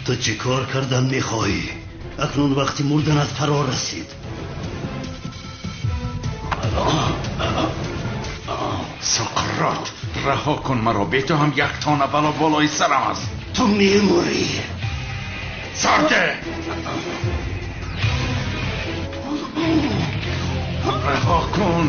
Ту чӣ кор кардан мехоҳӣ? Акнун вақти мурданат фаро расид. Сократ, раҳо кун маро. Бе ту ҳам як тона бало болои сарам аст. Ту мемурӣ. Сарде! Раҳо кун.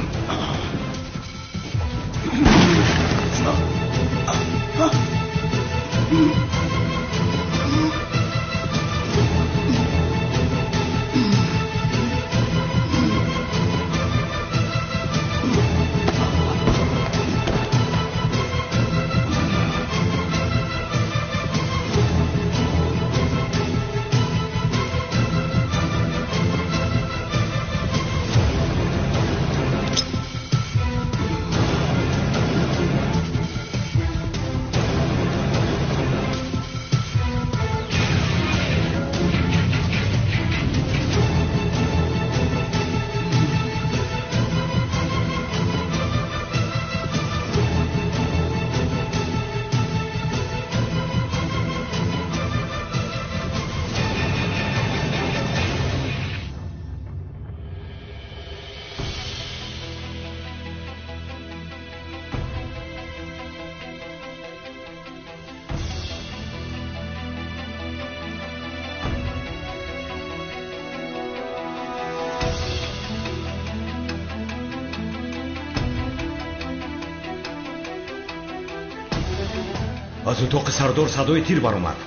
Аз утоқи сардор садои тир баромад.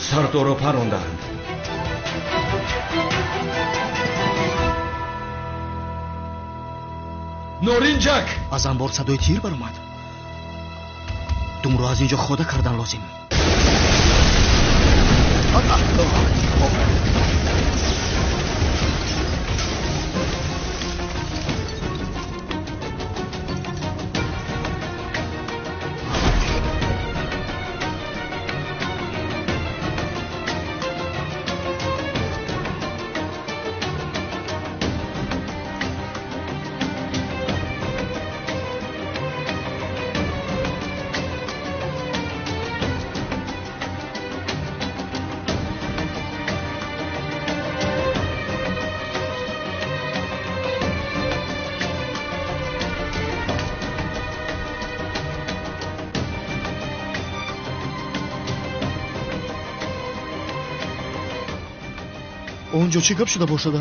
Сардорро паронданд. Норинҷак! Аз анбор садои тир баромад. Думро аз ин ҷо хода кардан лозим. Он ҷо чӣ гап шуда бошад?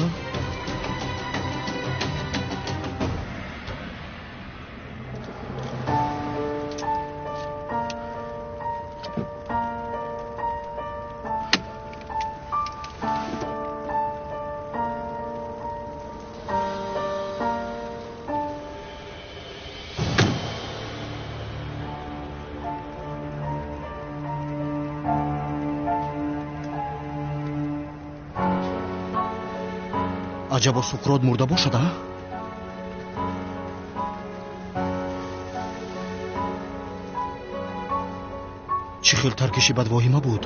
Аҷабо Суқрот мурда бошад, а? Чӣ хел таркиши бадвоҳима буд?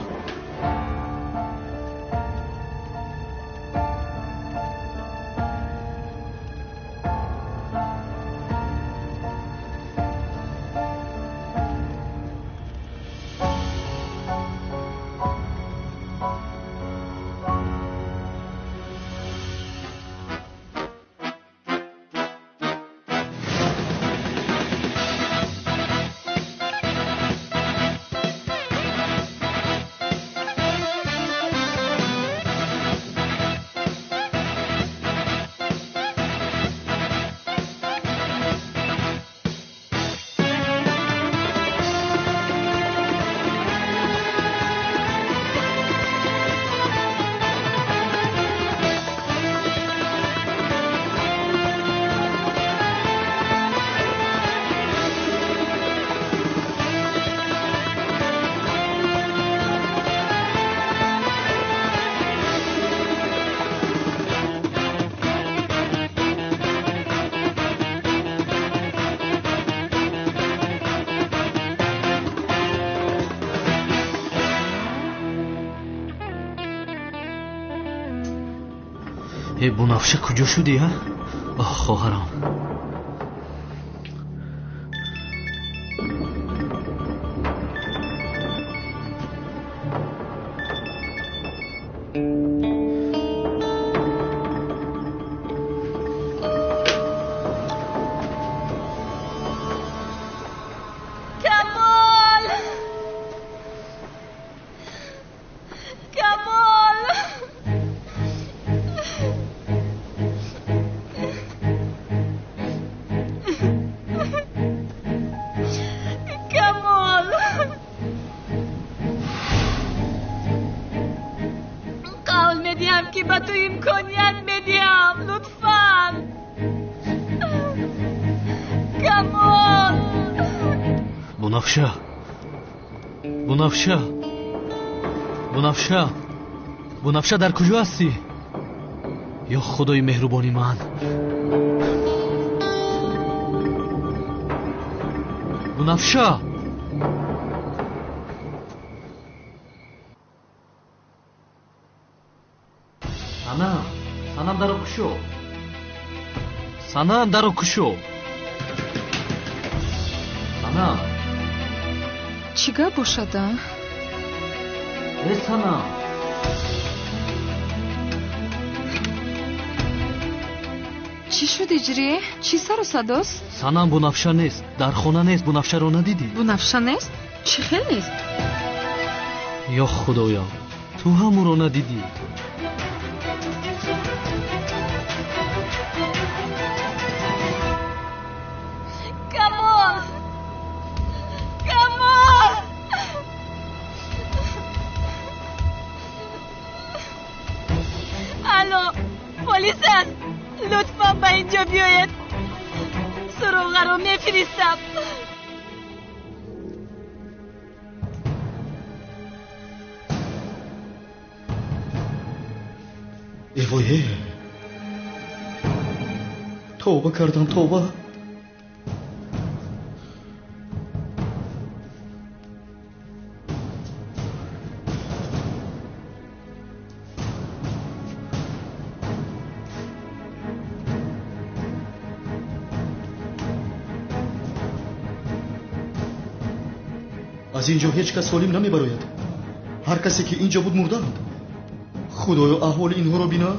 Э, Бунафша куҷо шудӣ, а? Оҳ, хоҳарам. Камол! Камол! Камол! Қавл медиҳам, ки ба ту имконият медиҳам. Лутфан. Камол! Бунафша! Бунафша! Бунафша! Бунафша, дар куҷо ҳастӣ? Ё худои меҳрубони ман! Бунафша! Санам! Санам, даро кушо! Санам, даро кушо! Санам! Чӣ гап бошад, а? Э, Санам! Чӣ шуд, Иҷрӣ? Чӣ сару садост? Санам, Бунафша нест, дар хона нест, Бунафшаро надидӣ? Бунафша нест? Чӣ хел нест? Ё худоё, ту ҳам ӯро надидӣ? Камол! Камол! Алло, полис аст. Лутфан ба инҷо биёед. Суроғаро мефиристам. Эвое! Тавба кардам, тавба. Аз ин ҷо ҳеҷ кас солим намебарояд. Ҳар касе ки ин ҷо буд, мурданд. Худоё, аҳволи инҳоро бина.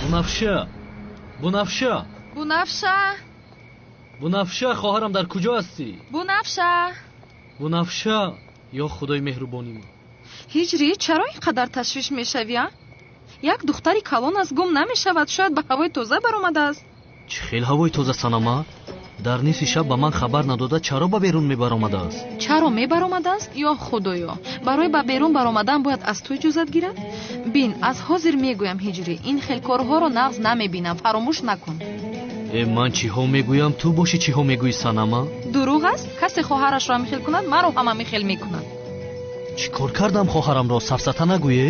Бунафша! Бунафша! Бунафша! Бунафша, хоҳарам, дар куҷо ҳастӣ? Бунафша! Бунафша, ё худои меҳрубони ман! Ҳиҷрӣ, чаро ин қадар ташвиш мешавӣ, а? Як духтари калон аст, гум намешавад, шояд ба ҳавои тоза баромадааст. Чӣ хел ҳавои тоза, Санама? Дар нисфи шаб ба ман хабар надода чаро ба берун мебаромадааст? Чаро мебаромадааст? Ё худоё, барои ба берун баромадан бояд аз ту иҷозат гирад? Бин, аз ҳозир мегӯям, Ҳиҷрӣ, ин хел корҳоро нағз намебинам, фаромӯш накун. Э, ман чиҳо мегӯям, ту бошӣ чиҳо мегӯӣ, Санама? Дурӯғ аст? Касе хоҳарашро ҳамихел кунад, маро ҳам ҳамихел мекунад. Чӣ кор кардам хоҳарамро, сафсата нагӯе?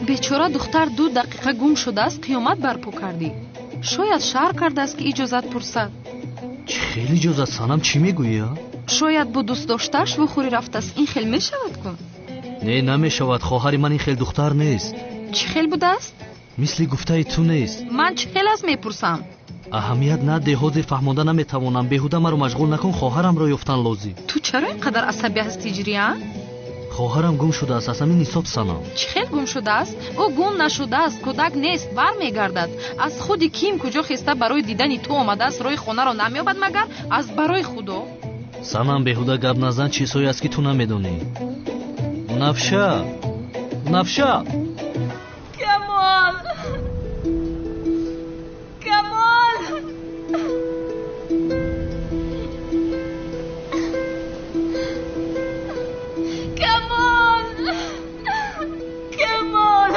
Бечора духтар 2 дақиқа гум шудааст, қиёмат барпо кардӣ. Шояд шаҳр кардааст, ки иҷозат пурсад. Чӣ хел иҷозат, Санам, чӣ мегӯӣ, а? Шояд бо дӯстдоштааш вухӯрӣ рафтааст. Ин хел мешавад ку? Не, намешавад, хоҳари ман ин хел духтар нест. Чӣ хел будааст? Мисли гуфтаи ту нест. Ман чӣ хел аст мепурсам? Аҳамият наде, ҳозир фаҳмонда наметавонам. Беҳуда маро машғул накун, хоҳарамро ёфтан лозим. Ту чаро ин қадар асабӣ ҳастӣ, Ҳиҷрӣ, а? Хоҳарам гум шудааст, аз ҳамин ҳисоб, Санам. Чӣ хел гум шудааст? Ӯ гум нашудааст, кӯдак нест, бармегардад. Аз худи ким куҷо хеста барои дидани ту омадааст, роҳи хонаро намеёбад магар? Аз барои худо. Санам, беҳуда гап назан, чизҳое аст ки ту намедонӣ. Бунафша! Бунафша! Камол! Камол! Камол! Камол!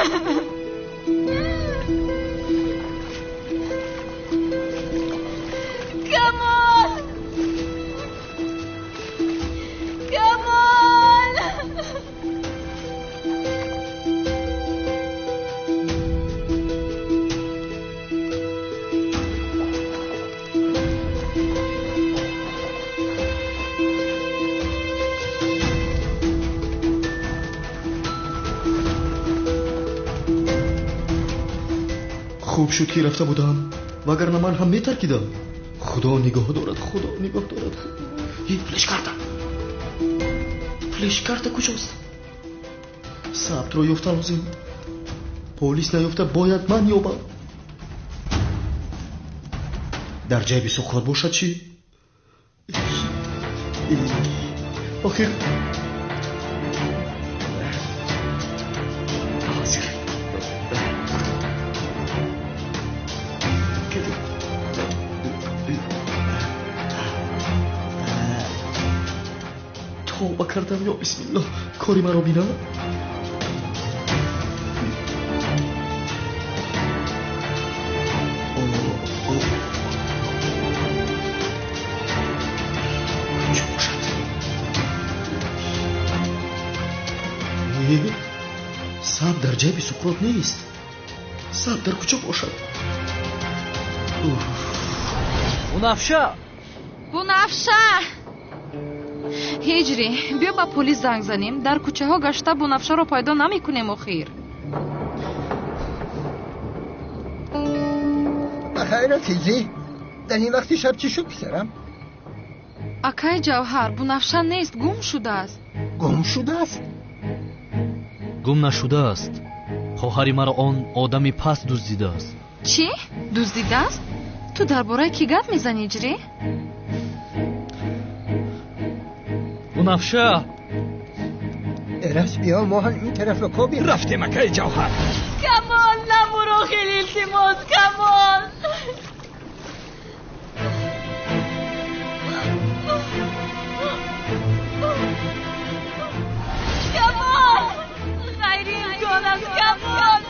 Камол! Камол! Хуб шуд, ки рафта будам, вагарна ман ҳам метаркидам. Худо нигоҳ дорад, Худо нигоҳ дорад. Флешкарта, флешкарта куҷост? Сабтро ёфта лозим. Полис наёфта, бояд ман ёбам. Дар ҷайби Суқрот бошад чӣ? Охир ҳозир. Тавба кардам, ё бисмиллоҳ, кори маро бина. Куҷо бошад? Саб дар ҷайби Суқрот нест. Саб дар куҷо бошад? Бунафша! Бунафша! Ҳиҷрӣ, биё ба полис занг занем. Дар кӯчаҳо гашта Бунафшаро пайдо намекунем охир. Бахайрат, Ҳиҷрӣ. Дар ин вақти шаб чӣ шуд, писарам? Акай Ҷавҳар, Бунафша нест, гум шудааст. Гум шудааст? Гум нашудааст. Хоҳари маро он одами паст дуздидааст. Чӣ? Дуздидааст? Ту дар бораи кӣ гап мезанӣ, Ҳиҷрӣ? Бунафша! Эрас, биё мо ҳам ин тараф кобем. Рафтем, акаи Ҷавҳар. Камол, намур охир, илтимос, Камол! Камол! Ғайриимкон аст, Камол!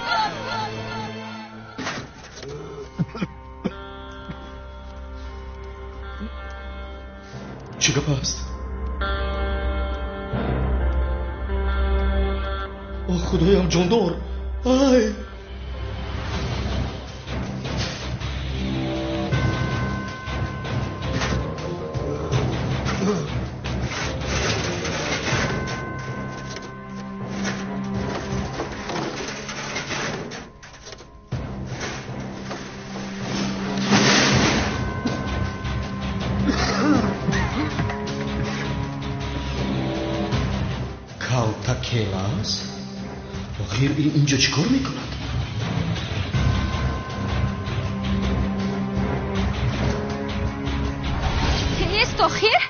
Чӣ гап аст? О, худоям, ҷондор! Ай! Калтакелас? Охир ин инҷо чӣ кор мекунад? Нест охир?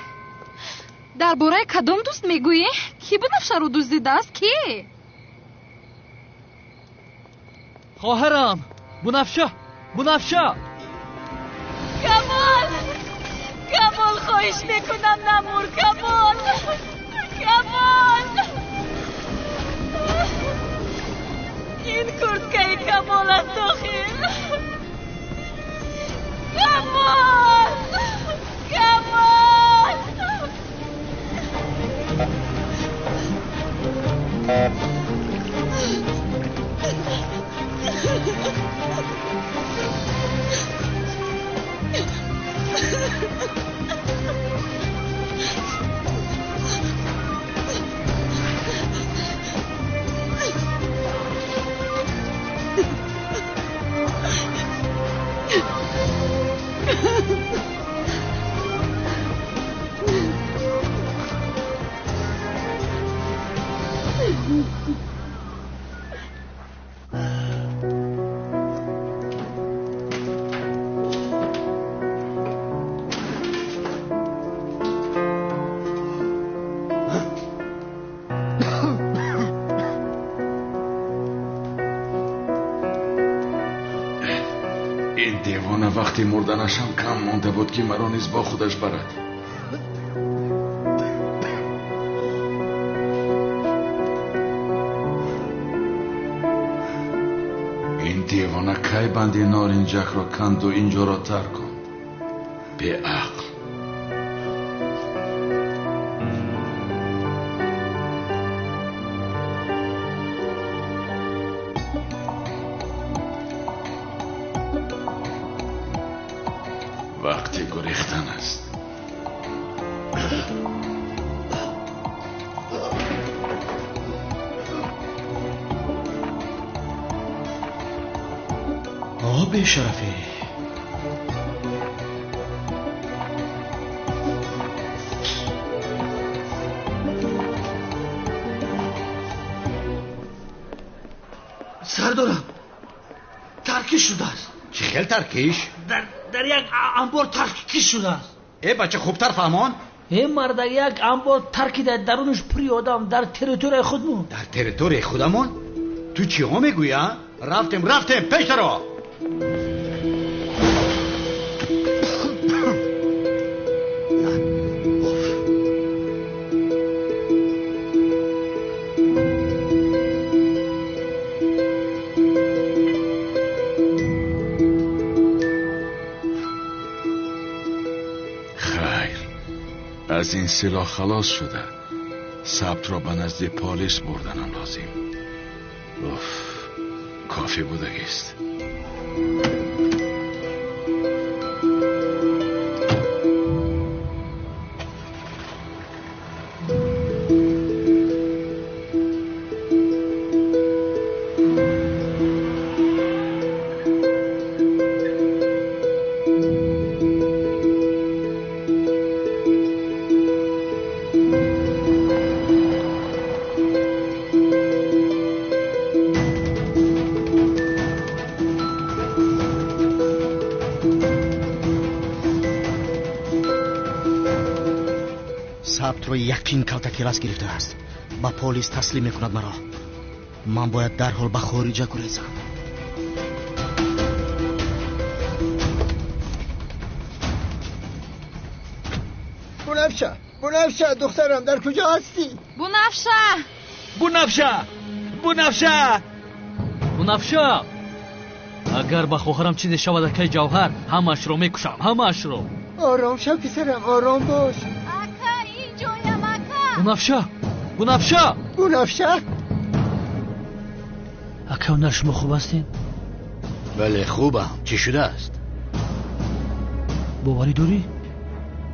Дар бораи кадом дӯст мегӯӣ? Кӣ Бунафшаро дуздидааст? Кӣ? Хоҳарам! Бунафша! Бунафша! Камол! Камол, хоҳиш мекунам, намур, Камол! Камол! Ин курткаи Камол аст охир. Камол! Камол! Ин девона вақти мурданаш ҳам кам монда буд, ки маро низ бо худаш барад. Ин девона кай банди норинҷакро канду инҷоро тарк кунд? Беақл. Вақти гурехтан аст. О, бешарафӣ! Сардорам, таркиш шудааст. Чӣ хел таркиш? Дар як анбор таркиш шудааст. Э, бача, хубтар фаҳмон. Э, мардак, як анбор таркида, дарунаш пури одам, дар территорияи худмон. Дар территорияи худамон? Ту чиҳо мегӯӣ, а? Рафтем, рафтем, пештаро! Хайр, аз ин силоҳ халос шуда, сабтро ба назди полис бурданам лозим. Уф, кофӣ будагист. Сабтро яқин калтакелас гирифтааст. Ба полис таслим мекунад маро. Ман бояд дарҳол ба хориҷа гурезам. Бунафша, Бунафша, духтарам, дар куҷо ҳастӣ? Бунафша! Бунафша! Бунафша! Бунафша! Агар ба хоҳарам чизе шавад, акаи Ҷавҳар, ҳамаашро мекушам, ҳамаашро. Ором шав, писарам, ором бош. Ака, инҷоям, ака. Бунафша! Бунафша! Бунафша! Ака, ҳунар шумо хуб ҳастед? Бале, хубам. Чӣ шудааст? Боварӣ дорӣ?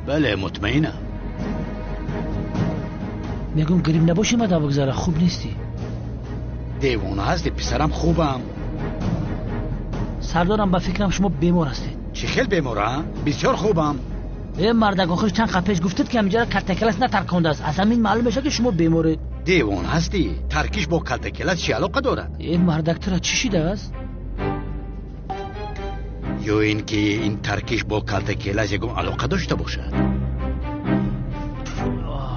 Бале, мутмаинам. Мегӯм грим набошӣ, мада бигзара, хуб нестӣ. Девона ҳастӣ, писарам, хубам. Сардорам, ба фикрам шумо бемор ҳастед. Чӣ хел бемора? Бисёр хубам. Э, мардак, охир чанд қад пеш гуфтед, ки ҳаминҷара калтакелас натаркондааст. Аз ҳамин маълум мешавад, ки шумо беморед. Девона ҳастӣ? Таркиш бо калтакелас чӣ алоқа дорад? Э, мардак, тура чӣ шидааст? Ё ин ки ин таркиш бо калтакелас ягон алоқа дошта бошад?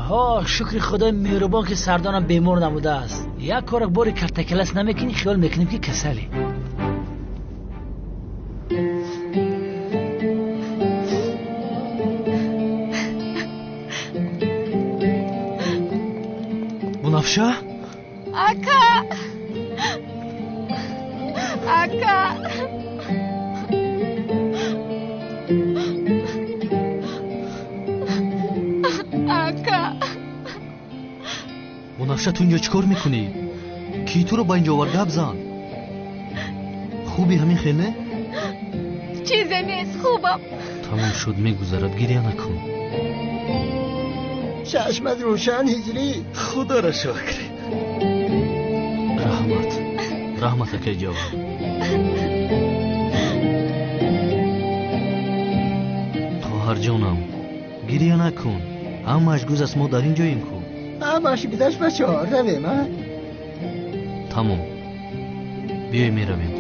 Ҳо, шукри худои меҳрубон, ки сардорам бемор набудааст. Як корак бори калтакелас намекунӣ, хиёл мекунем, ки касалӣ. Бунафша? Ака! Ака! Ака! Бунафша, ту инҷо чӣ кор мекунӣ? Кӣ туро ба инҷо овард? Гап зан. Хуби ҳамин хел не? Чизе нест, хубам. Тамом шуд, мегузарад, гиря накун. Чашмат рӯшан, Ҳиҷрӣ. Худоро шукр. Раҳмат, раҳмат, акаи Ҷавҳар. Хоҳарҷонам, гиря накун. Ҳамааш гузаст, мо дар ин ҷоем ку. Ҳамааш гузашт, бачаҳо, равем, а? Тамом, биёй меравем.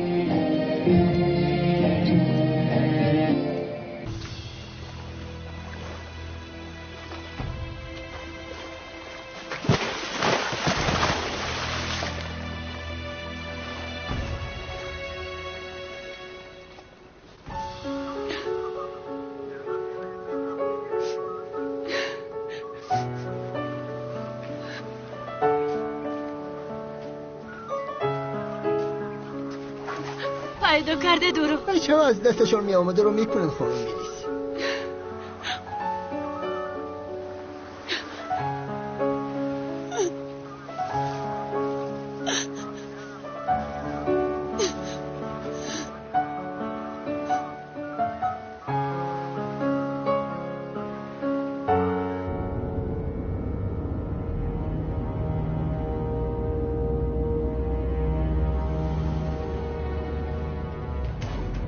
Пайдо кардед ӯро? Бачаҳо аз дасташон меомадаро мекунанд, хонум милис.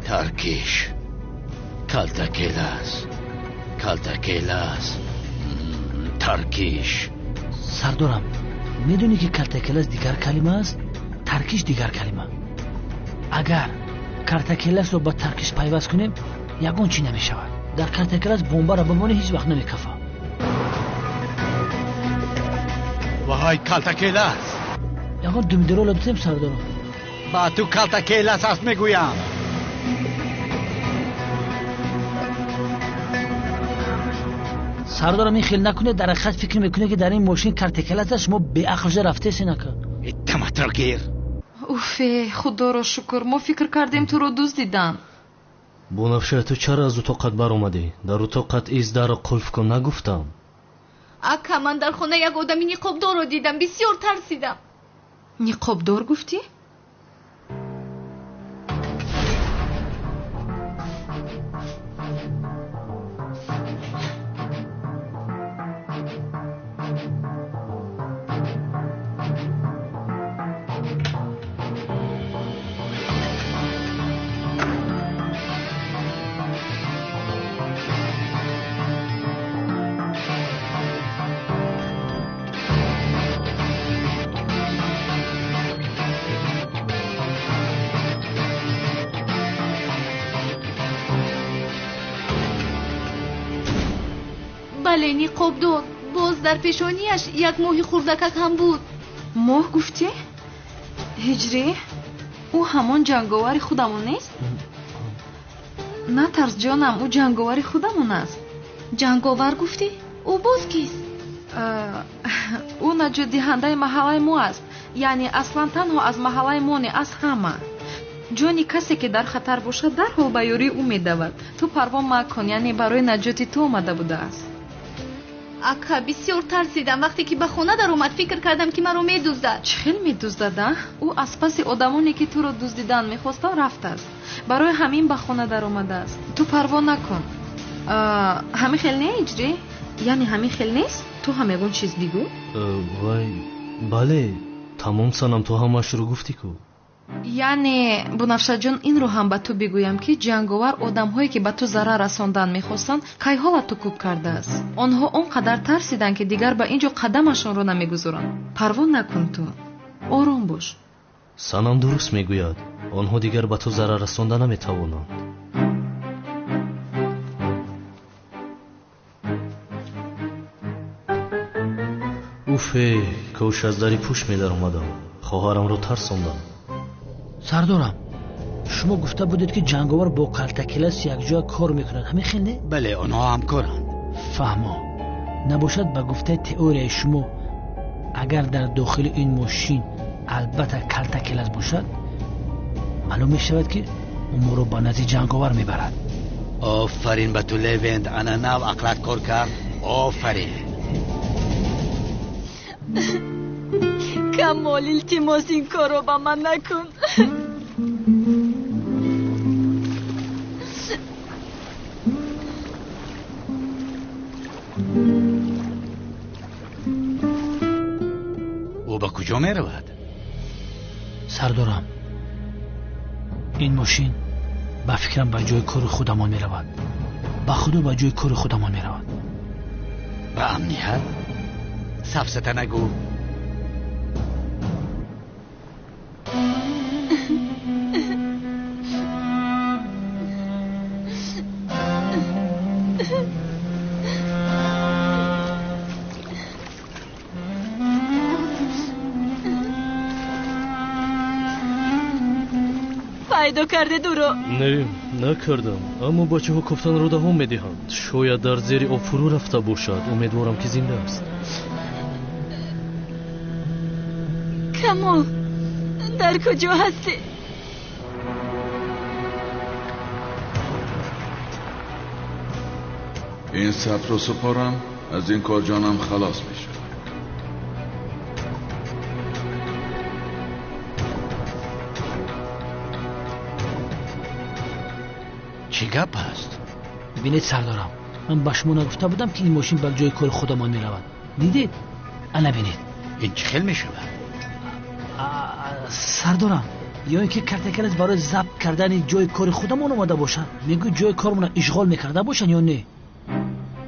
Таркиш, калтакелас, калтакелас, таркиш. Сардорам, медонӣ ки калтакелас дигар калима аст, таркиш дигар калима. Агар калтакеласро ба таркиш пайваст кунем, ягон чӣ намешавад. Дар калтакелас бомбаро бимонӣ, ҳеҷ вақт намекафа. Ваҳай, калтакелас! Ягон думдирола дидем, сардорам? Ба ту калтакелас аст мегӯям. Сардорам, ин хел накунед, дар ҳақиқат фикр мекунед, ки дар ин мошин картакелас аст, шумо беақл шуда рафтесен ака. Таматро гир. Уфе, худоро шукр, мо фикр кардем туро дуздиданд. Бунафша, ту чаро аз утоқат баромадӣ? Дар утоқат из дарро қулф кун нагуфтам. Ака, ман дар хона як одами ниқобдорро дидам, бисёр тарсидам. Ниқобдор гуфтӣ? Бале, ниқобдор. Боз дар пешонияш як моҳи хурдакак ҳам буд. Моҳ гуфтӣ? Ҳиҷрӣ, ӯ ҳамон ҷанговари худамон нест? Натарс, ҷонам, ӯ ҷанговари худамон аст. Ҷанговар гуфтӣ? Ӯ боз кист? Ӯ наҷотдиҳандаи маҳаллаи мо аст. Яъне аслан танҳо аз маҳаллаи мо не, аз ҳама. Ҷони касе, ки дар хатар бошад, дарҳол ба ёрии ӯ медавад. Ту парво макун, яъне барои наҷоти ту омада будааст. Ака, бисёр тарсидам. Вақте ки ба хона даромад, фикр кардам, ки маро медуздад. Чӣ хел медуздад, а? Ӯ аз паси одамоне, ки туро дуздидан мехостанд, рафтааст. Барои ҳамин ба хона даромадааст. Ту парво накун. Ҳамин хел не, Ҳиҷрӣ? Яъне ҳамин хел нест? Ту ҳам ягон чиз бигӯ. Вай, бале, тамом санам, ту ҳамаашро гуфтӣ ку. Яъне, Бунафшаҷон, инро ҳам ба ту бигӯям, ки ҷанговар одамҳое, ки ба ту зарар расондан мехостанд, кайҳола ту кӯб кардааст. Онҳо он қадар тарсиданд, ки дигар ба ин ҷо қадамашонро намегузоранд. Парво накун ту. Ором бош. Санам дуруст мегӯяд. Онҳо дигар ба ту зарар расонда наметавонанд. Уфе, кош аз дари пушт медаромадам. Хоҳарамро тарсондам. Сардорам, шумо гуфта будед, ки ҷанговар бо калтакелас якҷоя кор мекунад. Ҳамин хел не? Бале, онҳо ҳамкоранд. Фаҳмо. Набошад, ба гуфтаи теорияи шумо, агар дар дохили ин мошин албатта калтакелас бошад, маълум мешавад, ки ӯ моро ба назди ҷанговар мебарад. Офарин ба ту, Левент, ана нав ақлат кор кард. Офарин. Камол, илтимос, ин корро ба ман накун. Ӯ ба куҷо меравад? Сардорам, ин мошин ба фикрам ба ҷои кори худамон меравад. Ба худо, ба ҷои кори худамон меравад. Ба амният? Сафсата нагӯ. Пайдо кардед ӯро? Не, накардам, аммо бачаҳо кофтанро давом медиҳанд. Шояд дар зери об фурӯ рафта бошад. Умедворам, ки зинда аст. Камол, дар куҷо ҳастӣ? Ин сабтро супорам, аз ин кор ҷонам халос мешавад. Чӣ гап аст? Бинед сардорам, ман ба шумо нагуфта будам, ки ин мошин ба ҷои кори худамон меравад. Дидед? Ана бинед. Ин чӣ хел мешавад? Сардорам, ё ин ки картакелас барои забт кардани ҷои кори худамон омада бошад? Мегӯй ҷои кормонро ишғол мекарда бошанд ё не?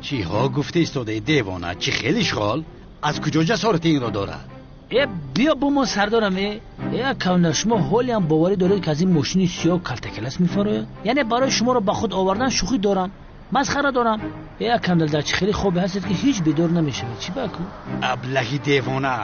Чиҳо гуфта истодаи девона? Чӣ хел ишғол? Аз куҷо ҷасорати инро дорад? Э, биё бо мо сардорам. Э, кавна, шумо ҳолиам боварӣ доред, ки аз ин мошини сиёҳ калтакелас мефарояд? Яъне барои шуморо ба худ овардан шӯхӣ дорам, масхара дорам. Э, камдал, дар чӣ хеле хобе ҳастед, ки ҳеҷ бедор намешавед? Чӣ баку? Аблаҳи девона,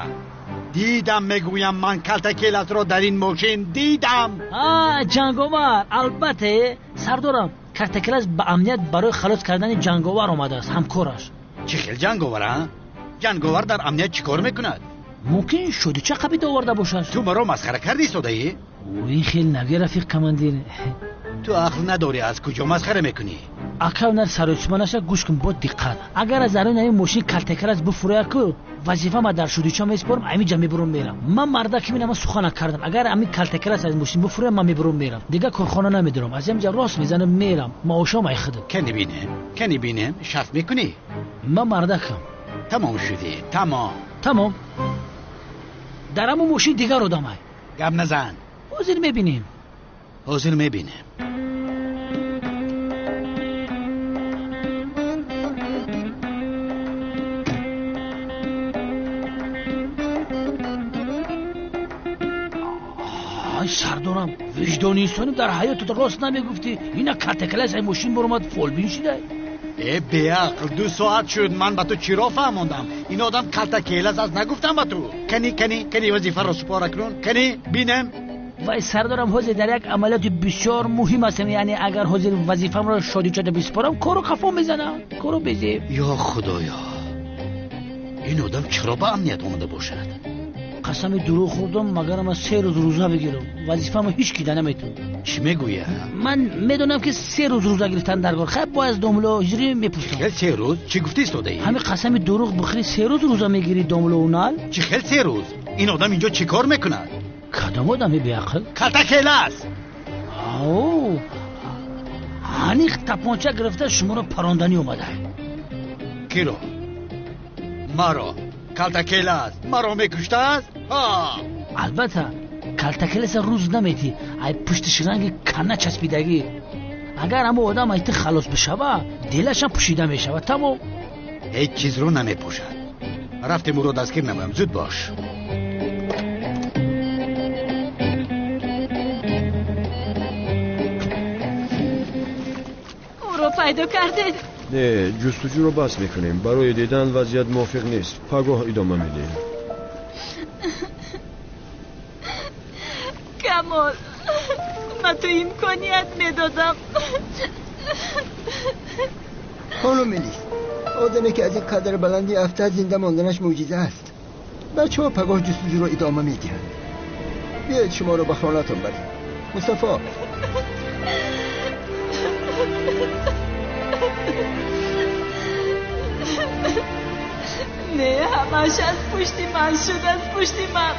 дидам, мегӯям, ман калтакеласро дар ин мошин дидам. А, ҷанговар, албатта. Сардорам, калтакелас ба амният барои халос кардани ҷанговар омадааст, ҳамкораш. Чӣ хел ҷанговар? А, ҷанговар дар амният чӣ кор мекунад? Мумкин шодича қабида оварда бошад. Ту маро масхара карди истодаӣ? Ин хел нагӯ, рафиқ командир. Ту ақл надорӣ, аз куҷо масхара мекунӣ? Ака, нар саросима наша, гӯш кун бо диққат. Агар аз даруни ҳамин мошин калтакелас бифурӯяд ку, вазифа ма дар шудича месупорам, ҳамин ҷа мебурам мерам. Ман марда ки минама сухана кардам. Агар ҳамин калтакелас аз мошин бифурӯяд, ман мебурам мерам, дигар корхона намедорам, аз ҳамин ҷа рост мезанам мерам, маошам ай худам. Кани бинем, кани бинем, шарт мекунӣ? Ман мардакам. Тамом шудӣ, тамом. Тамом. Дар ҳамон мошин дигар одамай. Гап назан. Ҳозир мебинем. Ҳозир мебинем. Ай, сардорам, виҷдони инсонӣ, дар ҳаётат рост намегуфтӣ. Ина калтакелас ай мошин баромад, фолбин шидай. Э, беақл, 2 соат шуд, ман ба ту чиро фаҳмондам? Ин одам калтакелас аст, нагуфтам ба ту? Кани, кани, кани, вазифаро супора кунун, кани бинем. Вай, сардорам, ҳозир дар як амалиёти бисёр муҳим ҳастам. Яъне агар ҳозир вазифамро шодичада бисупорам, кору қафо мезанам, кору безеб. Ё худоё, ин одам чаро ба амният омада бошад? Қасами дурӯғ хӯрдам, магар ман 3 рӯз рӯза бигирам, вазифамо ҳеҷ кида наметавонам. Чӣ мегӯя? Ман медонам, ки 3 рӯз рӯза гирифтан даркор. Хай, бо аз домло ҳиҷрӣ мепурсам. Хел 3 рӯз? Чӣ гуфти истодаӣ? Ҳамин қасами дурӯғ бихӯри, 3 рӯз рӯза мегирӣ, домло унал. Чӣ хел 3 рӯз? Ин одам инҷо чӣ кор мекунад? Кадом одами, беақл? Калтакелас. Ау, аниқ тапонча гирифта шуморо паронданӣ омада. Киро? Маро? Калтакелас маро мекуштааст? Албатта, калтакеласа рӯз наметӣ, ай пуштиш ранги кана часпидагӣ. Агар ҳамо одам ай ту халос бишава, дилашам пӯшида мешавад, тамом. Ҳеҷ чизро намепӯшад. Рафтем, ӯро дастгир намоям, зуд бош. Ӯро пайдо кардед? Не, ҷустуҷӯро бас мекунем. Барои дидан вазъият мувофиқ нест. Пагоҳ идома медиҳем. Камол, ба ту имконият медодам. Хонум Мелис, одаме ки аз ин қадар баландӣ афтад, зинда монданаш мӯъҷиза аст. Бачаҳо пагоҳ ҷустуҷӯро идома медиҳанд. Биёед, шуморо ба хонатон барем. Мустафо. Не, ҳамааш аз пушти ман шуд, аз пушти ман.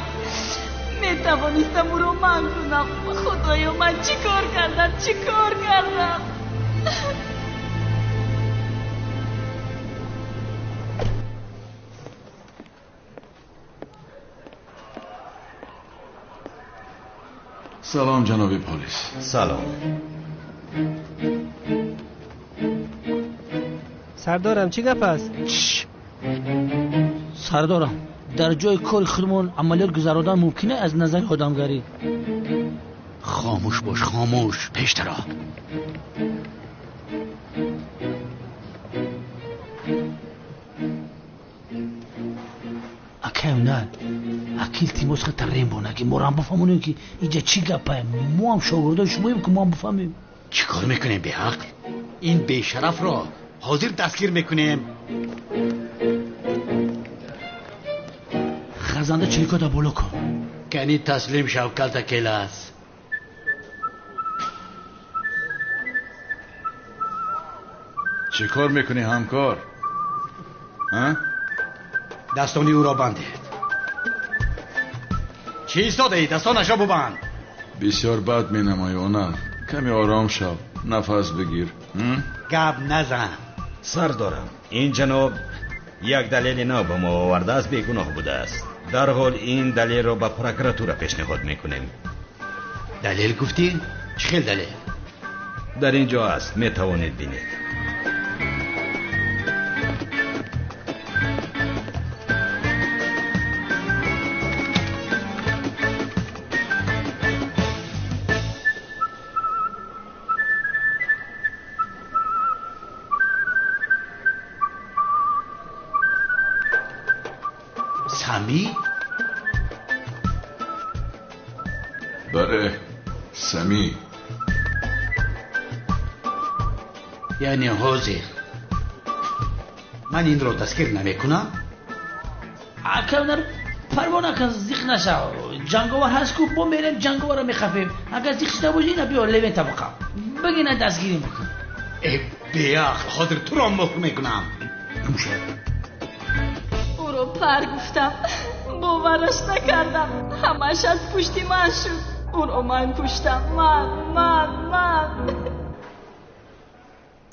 Метавонистам ӯро манъ кунам. Худоё, ман чӣ кор кардам, чӣ кор кардам? Салом, ҷаноби полис. Салом. Сардорам, чӣ гап аст? Сардорам, дар ҷои кори худмон амалиёт гузаронидан мумкин аз назари одамгарӣ? Хомӯш бош, хомӯш, пештаро. Акай унал, аки, илтимос, хата рембона, ки моро ҳам бифаҳмонем, ки инҷа чӣ гапае. Мо ҳам шогирдои шумоем, ки мо ҳам бифаҳмем. Чӣ кор мекунем, беақл? Ин бешарафро ҳозир дастгир мекунем. Хазанда чирикота боло кун. Кани, таслим шав, калтакелас. Чӣ кор мекунӣ ҳамкор? Дастони ӯро бандед. Чӣ истодаӣ? Дастонашро бубанд. Бисёр бад менамоӣ, Онал. Каме ором шав, нафас бигир. Гап назан. Сардорам, ин ҷаноб як далели нав ба мо овардааст, бегуноҳ будааст. Дарҳол ин далелро ба прокуратура пешниҳод мекунем. Далел гуфтӣ? Чӣ хел далел? Дар ин ҷо аст, метавонед бинед. Сами? Бале, Сами. Яъне ҳозир ман инро дастгир намекунам? Аканар парво накун, зиқ нашав. Ҷанговар ҳаст ку, бо мерем ҷанговарро мехафем. Агар зиқ шуда бошӣ, ина биё левента бақам. Бигина дастгирӣ бикун. Э, беақл, ҳозир туро муҳр мекунам. Гумшав. Ӯро пар гуфтам, бовараш накардам. Ҳамааш аз пушти ман шуд. Ӯро ман куштам. Ман, ман, ман.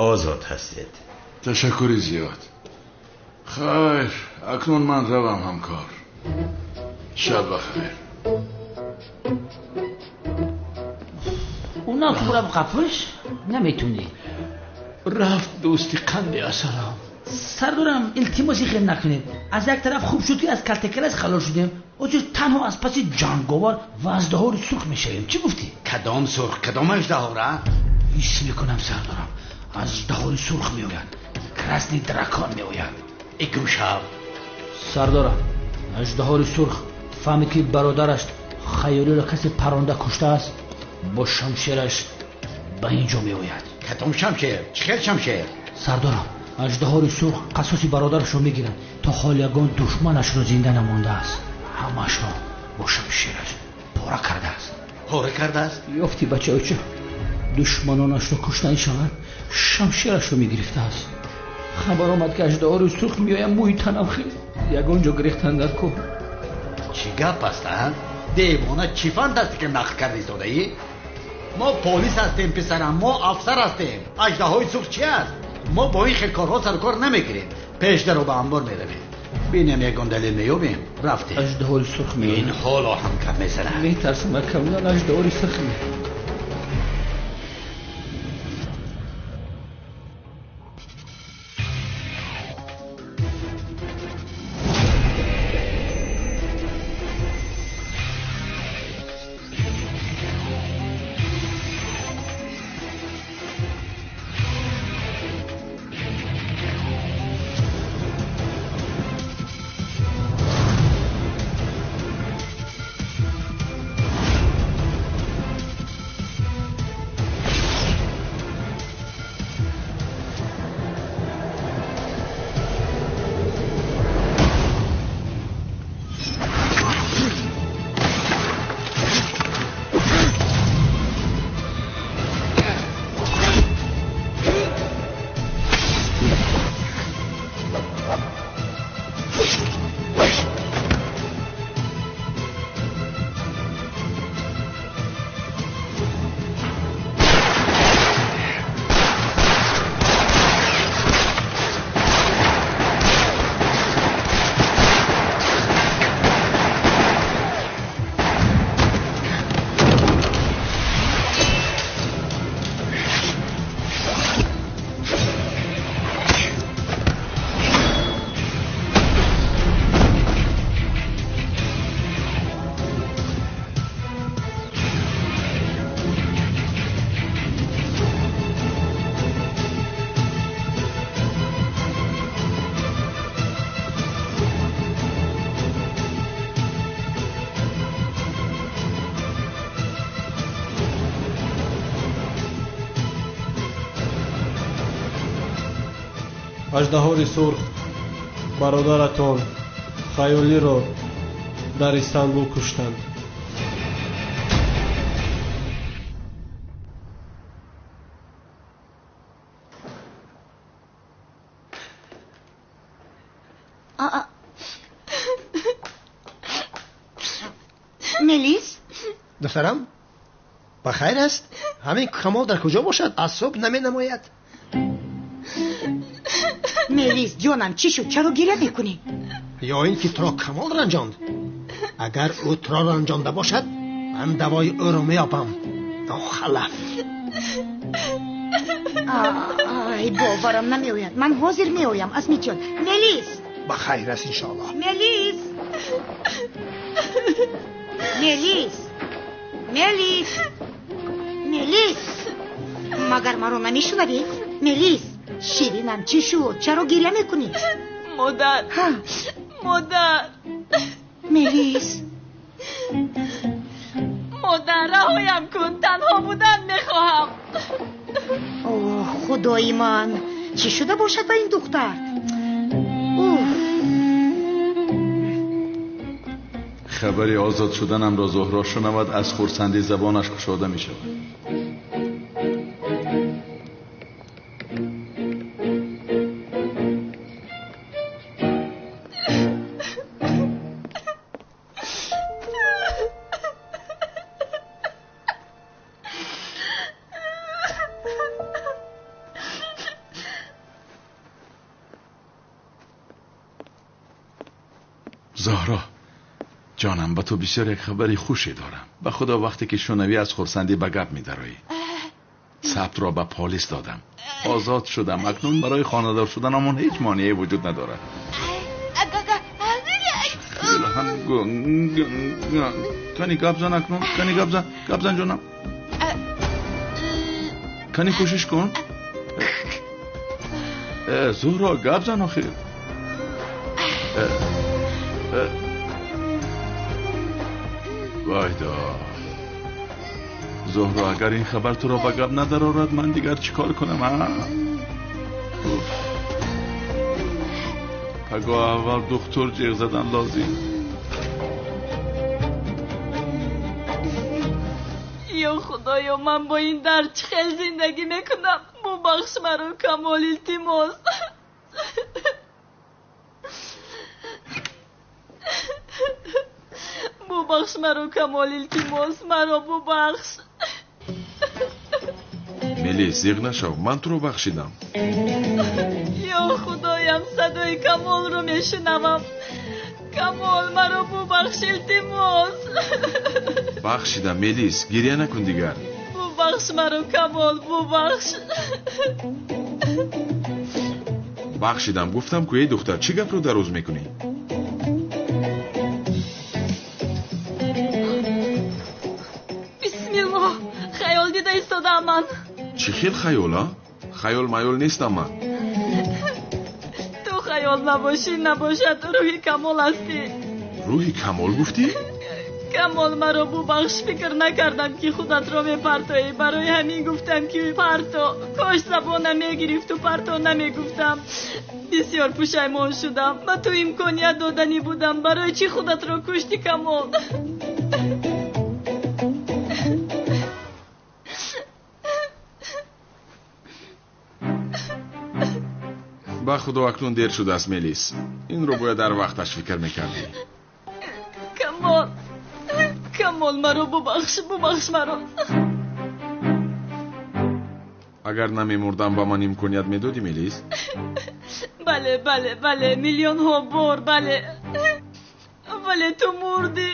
Озод ҳастед. Ташаккури зиёд. Хайр, акнун ман равам ҳамкор. Шаб бахайр. Унам ку бурам қапиш? Наметунӣ. Рафт дӯсти қанди асалам. Сардорам, илтимоси хел накунед. Аз як тараф хуб шуд, ки аз калтакелас халос шудем. Ҳозир танҳо аз паси ҷанговар ва аждаҳори сурх мешавем. Чӣ гуфтӣ? Кадом сурх, кадом аждаҳора? Ҳис мекунам сардорам, аждаҳори сурх меояд. Красный дракон меояд. Э, гумшав. Сардорам, аждаҳори сурх фаҳмид, ки бародараш Хаёлиро касе паронда куштааст, бо шамшераш ба ин ҷо меояд. Кадом шамшер? Чӣ хел шамшер? Сардорам, аждаҳори сурх қасоси бародарашро мегирад. То ҳол ягон душманашро зинда намондааст. Ҳамаашро бо шамшераш пора кардааст. Пора кардааст? Ёфти бачаоча, душманонашро куштанӣ шавад, шамшерашро мегирифтааст. Хабар омад, ки аждаҳори сурх меояд, мӯи танам хел. Ягон ҷо гирехтан дар кор. Чӣ гап аст, а? Девона, чӣ фантастика нақл карда истодаӣ? Мо полис ҳастем, писарам, мо афсар ҳастем. Аждаҳои сурх чи аст? Мо бо ин хел корҳо сарукор намегирем. Пешдаро ба амбор меравем. Бинем ягон далел меёбем. Рафтем. Аждаҳори сурх меояд. Ин ҳоло ҳам гап мезанад. Метарсам, акамлан аждаҳори сурх меояд. Аждаҳори сурх бародаратон Хаёлиро дар Истанбул куштанд. Мелис? Духтарам, ба хайр аст? Ҳамин Камол дар куҷо бошад? Аз субҳ наменамояд. Мелис, ҷонам, чӣ шуд? Чаро гиря мекунӣ? Ё ин ки туро Камол ранҷонд? Агар ӯ туро ранҷонда бошад, ман давои ӯро меёбам. Нохалаф. Ай, боварам намеояд. Ман ҳозир меоям, Асмиҷон. Мелис! Ба хайр аст, иншоаллоҳ. Мелис! Мелис! Мелис! Мелис! Магар маро намешунавӣ? Мелис! Ширинам, чӣ шуд? Чаро гиря мекунӣ? Модар! Модар! Мелис! Модар, раҳоям кун, танҳо будан мехоҳам. Оҳ, худои ман, чӣ шуда бошад ба ин духтар? Хабари озод шуданамро Зуҳро шунавад, аз хурсандӣ забонаш кушода мешавад. Зоҳро, ҷонам, ба ту бисёр як хабари хуше дорам. Ба худо, вақте ки шунавӣ аз хурсандӣ ба гап медароӣ. Сабтро ба полис додам, озод шудам. Акнун барои хонадор шуданамон ҳеҷ монеае вуҷуд надорад. Кани гап зан акнун, кани гап зан, гап зан ҷонам. Кани кӯшиш кун. Зуҳро, гап зан охир. Вайдо, Зуҳро, агар ин хабар туро ба гап надарорад, ман дигар чӣ кор кунам? Пагоҳ аввал духтур ҷиғ задан лозим. Ё худоё, ман бо ин дард чӣ хел зиндагӣ мекунам? Бубахш маро, Камол, илтимос. Бубахш маро, Камол, илтимос, маро бубахш. Мелис, зиғ нашав, ман туро бахшидам. Ё худоям, садои Камолро мешунавам. Камол, маро бубахш, илтимос. Бахшидам, Мелис, гиря накун дигар. Бубахш маро, Камол, бубахш. Бахшидам, гуфтам ку, эй духтар, чӣ гапро дароз мекунӣ? Бисмиллоҳ, хаёл дида истодаам ман. Чӣ хел хаёл, а? Хаёл маёл нестам ман. Ту хаёл набошӣ, набошад, рӯҳи Камол ҳастӣ. Рӯҳи Камол гуфтӣ? Камол, маро бубахш, фикр накардам ки худатро мепартоӣ. Барои ҳамин гуфтам ки парто. Кош забонам мегирифту парто намегуфтам. Бисёр пушаймон шудам. Ба ту имконият доданӣ будам. Барои чӣ худатро куштӣ, Камол? Ба худо, акнун дер шудааст, Мелис. Инро бояд дар вақташ фикр мекардӣ. Камол, Камол, маро бубахш, бубахш маро. Агар намемурдам, ба ман имконият медодӣ, Мелис? Бале, бале, бале, миллионҳо бор бале. Вале ту мурдӣ.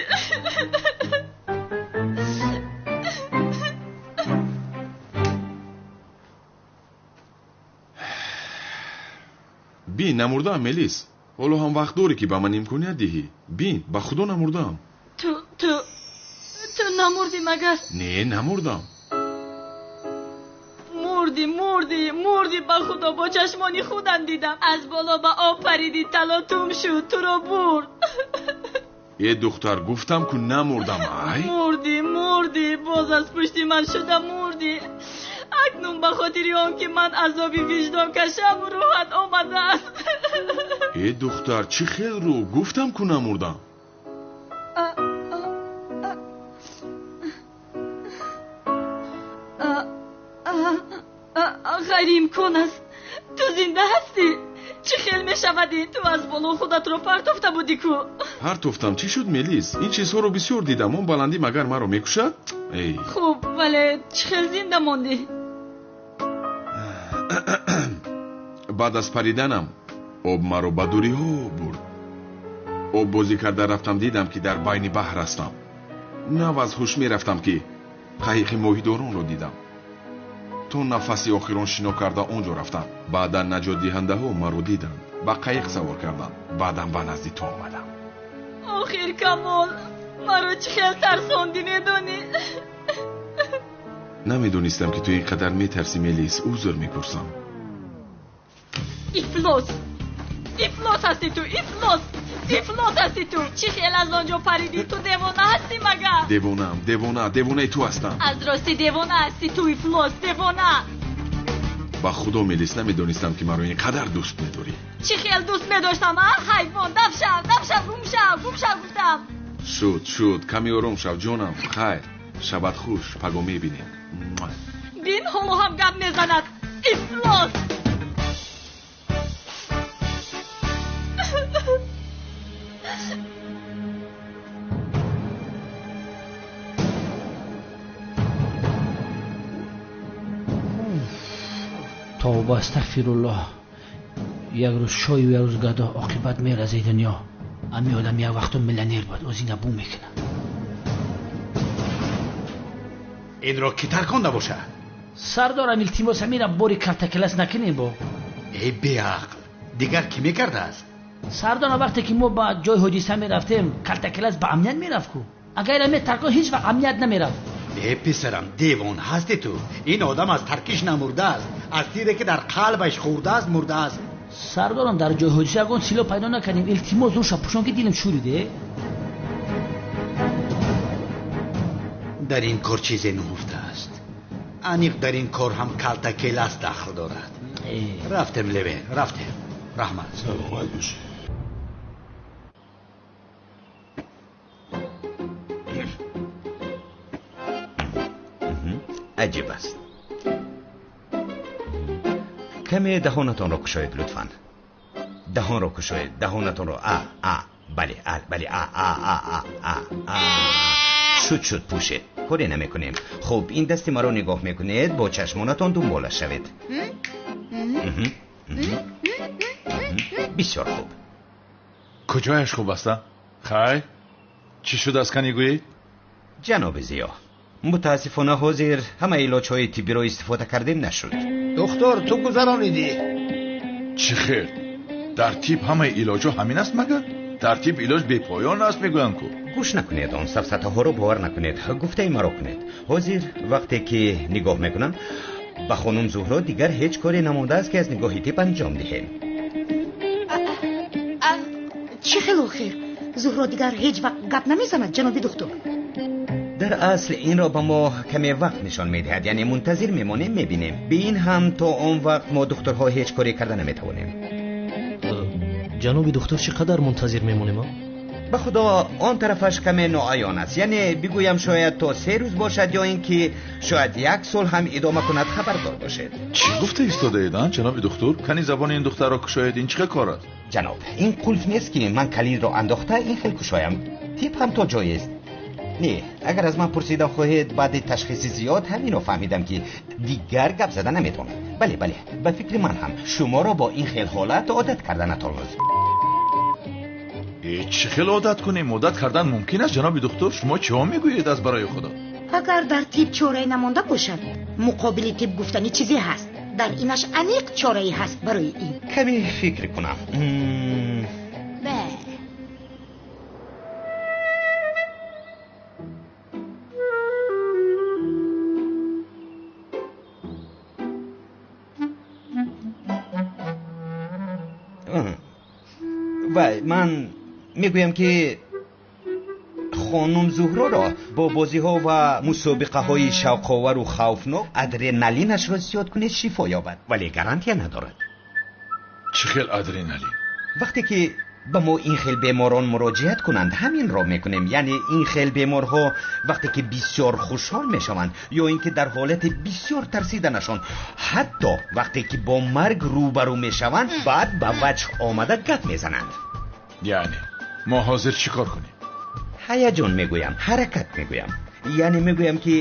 Бин, намурдаам, Мелис. Ҳоло ҳам вақт дорӣ, ки ба ман имконият диҳӣ. Бин, ба худо намурдаам. Ту, ту, ту намурдӣ магар? Не, намурдам. Мурдӣ, мурдӣ, мурдӣ, ба худо, бо чашмони худам дидам. Аз боло ба об паридӣ, талотум шуд, туро бурд. Э духтар, гуфтам ку намурдам, ай? Мурдӣ, мурдӣ, боз аз пушти ман шуда мурдӣ. Акнун ба хотири он ки ман азоби виҷдон кашам, рӯҳат омадааст. Э духтар, чӣ хел рӯ? Гуфтам ку намурдам. Ғайриимкон аст. Ту зинда ҳастӣ? Чӣ хел мешавад ин? Ту аз боло худатро партофта будӣ ку. Партофтам. Чӣ шуд, Мелис? Ин чизҳоро бисёр дидам. Он баландӣ магар маро мекушад? Эй. Хуб, вале чӣ хел зинда мондӣ? Баъд аз париданам об маро ба дуриҳо бурд. Об бозӣ карда рафтам, дидам ки дар байни баҳр ҳастам. Нав аз ҳуш мерафтам ки қайиқи моҳидоронро дидам. То нафаси охирон шино карда он ҷо рафтам. Баъдан наҷотдиҳандаҳо маро диданд, ба қайиқ савор карданд. Баъдан ба назди ту омадам. Охир Камол, маро чӣ хел тарсондӣ, медонӣ? Намедонистам ки ту ин қадар метарсӣ, Мелис. Узр мепурсам. Ифлос, ифлос ҳастӣ ту, ифлос, ифлос ҳастӣ ту. Чӣ хел аз он ҷо паридӣ? Ту девона ҳастӣ магар? Девонаам, девона, девонаи ту ҳастам. Аз ростӣ девона ҳастӣ ту, ифлос, девона. Ба худо, Мелис, намедонистам ки маро ин қадар дӯст медорӣ. Чӣ хел дӯст медоштам, а? Ҳайвон, дафшав, дафшав, гум шав, гум шав гуфтам. Шуд, шуд, каме ором шав, ҷонам. Хайр, шабат хуш, паго мебинем. Бин, ҳоло ҳам гап мезанад. Ифлос. Тавба, астағфируллоҳ. Як рӯз шою як рӯз гадо, оқибат меразаи дунё. Ами одам як вақту миллионер буд, оз ина бу мекунад. Инро кӣ тарконда бошад? Сардорам, илтимос, ҳамина бори калтакелас накунем бо. Эй беақл, дигар кӣ мекардааст? Сардорам, вақте ки мо ба ҷои ҳодиса мерафтем, калтакелас ба амният мерафт ку. Агар ина метаркон, ҳеҷ вақт амният намерафт. Э писарам, девон ҳасти ту. Ин одам аз таркиш намурдааст, аз тире ки дар қалбаш хӯрдааст мурдааст. Сардорам, дар ҷои ҳодиса ягон силоҳ пайдо накардем. Илтимос, рӯша пӯшон ки дилам шӯриде. Дар ин кор чизе нуҳуфтааст. Аниқ дар ин кор ҳам калтакелас дахл дорад. Рафтем, Левен, рафтем. Раҳмат. Саломат бошед. Аҷиб аст. Каме даҳонатонро кушоед, лутфан. Даҳонро кушоед, даҳонатонро. А, а, бале, а, бале, а, а, а, а, а, а. Шуд, шуд, пӯшед. Коре намекунем. Хуб, ин дасти маро нигоҳ мекунед, бо чашмонатон дунбола шавед. Бисёр хуб. Куҷояш хуб аст? Хайр, чӣ шудааст, кани гӯед? Ҷаноби Зиё, мутаассифона ҳозир ҳамаи илоҷҳои тиббиро истифода кардем нашуд. Духтур, ту гузаронидӣ. Чӣ хел? Дар тиб ҳамаи илоҷҳо ҳамин аст магар? Дар тиб илоҷ бепоён аст мегӯянд ку. Гӯш накунед, он сафсатаҳоро бовар накунед, гуфтаи маро кунед. Ҳозир вақте ки нигоҳ мекунам ба хонум Зуҳро, дигар ҳеҷ коре намондааст ки аз нигоҳи тиб анҷом диҳем. Чӣ хел охир? Зуҳро дигар ҳеҷ вақт гап намезанад, ҷаноби духтур. Дар асл инро ба мо каме вақт нишон медиҳад, яъне мунтазир мемонем, мебинем. Бе ин ҳам то он вақт мо духтурҳо ҳеҷ коре карда наметавонем. Ҷаноби духтур, чӣ қадар мунтазир мемонем? Ба худо, он тарафаш каме ноаён аст. Яъне бигӯям шояд то 3 рӯз бошад ё ин ки шояд 1 сол ҳам идома кунад, хабардор бошед. Чӣ гуфта истодаед, а, ҷаноби духтур? Кани забони ин духтарро кушоед, ин чӣ хел кор аст? Ҷаноб, ин қулф нест ки ман калидро андохта ин хел кушоям. Тиб ҳам то ҷоест. Не, агар аз ман пурсидан хоҳед, баъди ташхиси зиёд ҳаминро фаҳмидам ки дигар гап зада наметавонад. Бале, бале, ба фикри ман ҳам шуморо бо ин хел ҳолат одат карданатон лозим. Чӣ хел одат кунем? Одат кардан мумкин аст, ҷаноби духтур? Шумо чиҳо мегӯед аз барои худо? Агар дар тиб чорае намонда бошад, муқобили тиб гуфтани чизе ҳаст. Дар инаш аниқ чорае ҳаст барои ин. Каме фикр кунам. Вай, ман мегӯям ки хонум Зуҳроро бо бозиҳо ва мусобиқаҳои шавқовару хавфнок адреналинашро зиёд кунед, шифо ёбад, вале гарантия надорад. Чӣ хел адреналин? Вақте ки ба мо ин хел беморон муроҷиат кунанд, ҳаминро мекунем. Яъне ин хел беморҳо вақте ки бисёр хушҳол мешаванд ё ин ки дар ҳолати бисёр тарсиданашон, ҳатто вақте ки бо марг рӯбарӯ мешаванд, баъд ба ваҷҳ омада гап мезананд. Яъне Мо ҳозир чӣ кор кунем? Ҳаяҷон мегӯям, ҳаракат мегӯям. Яъне мегӯям ки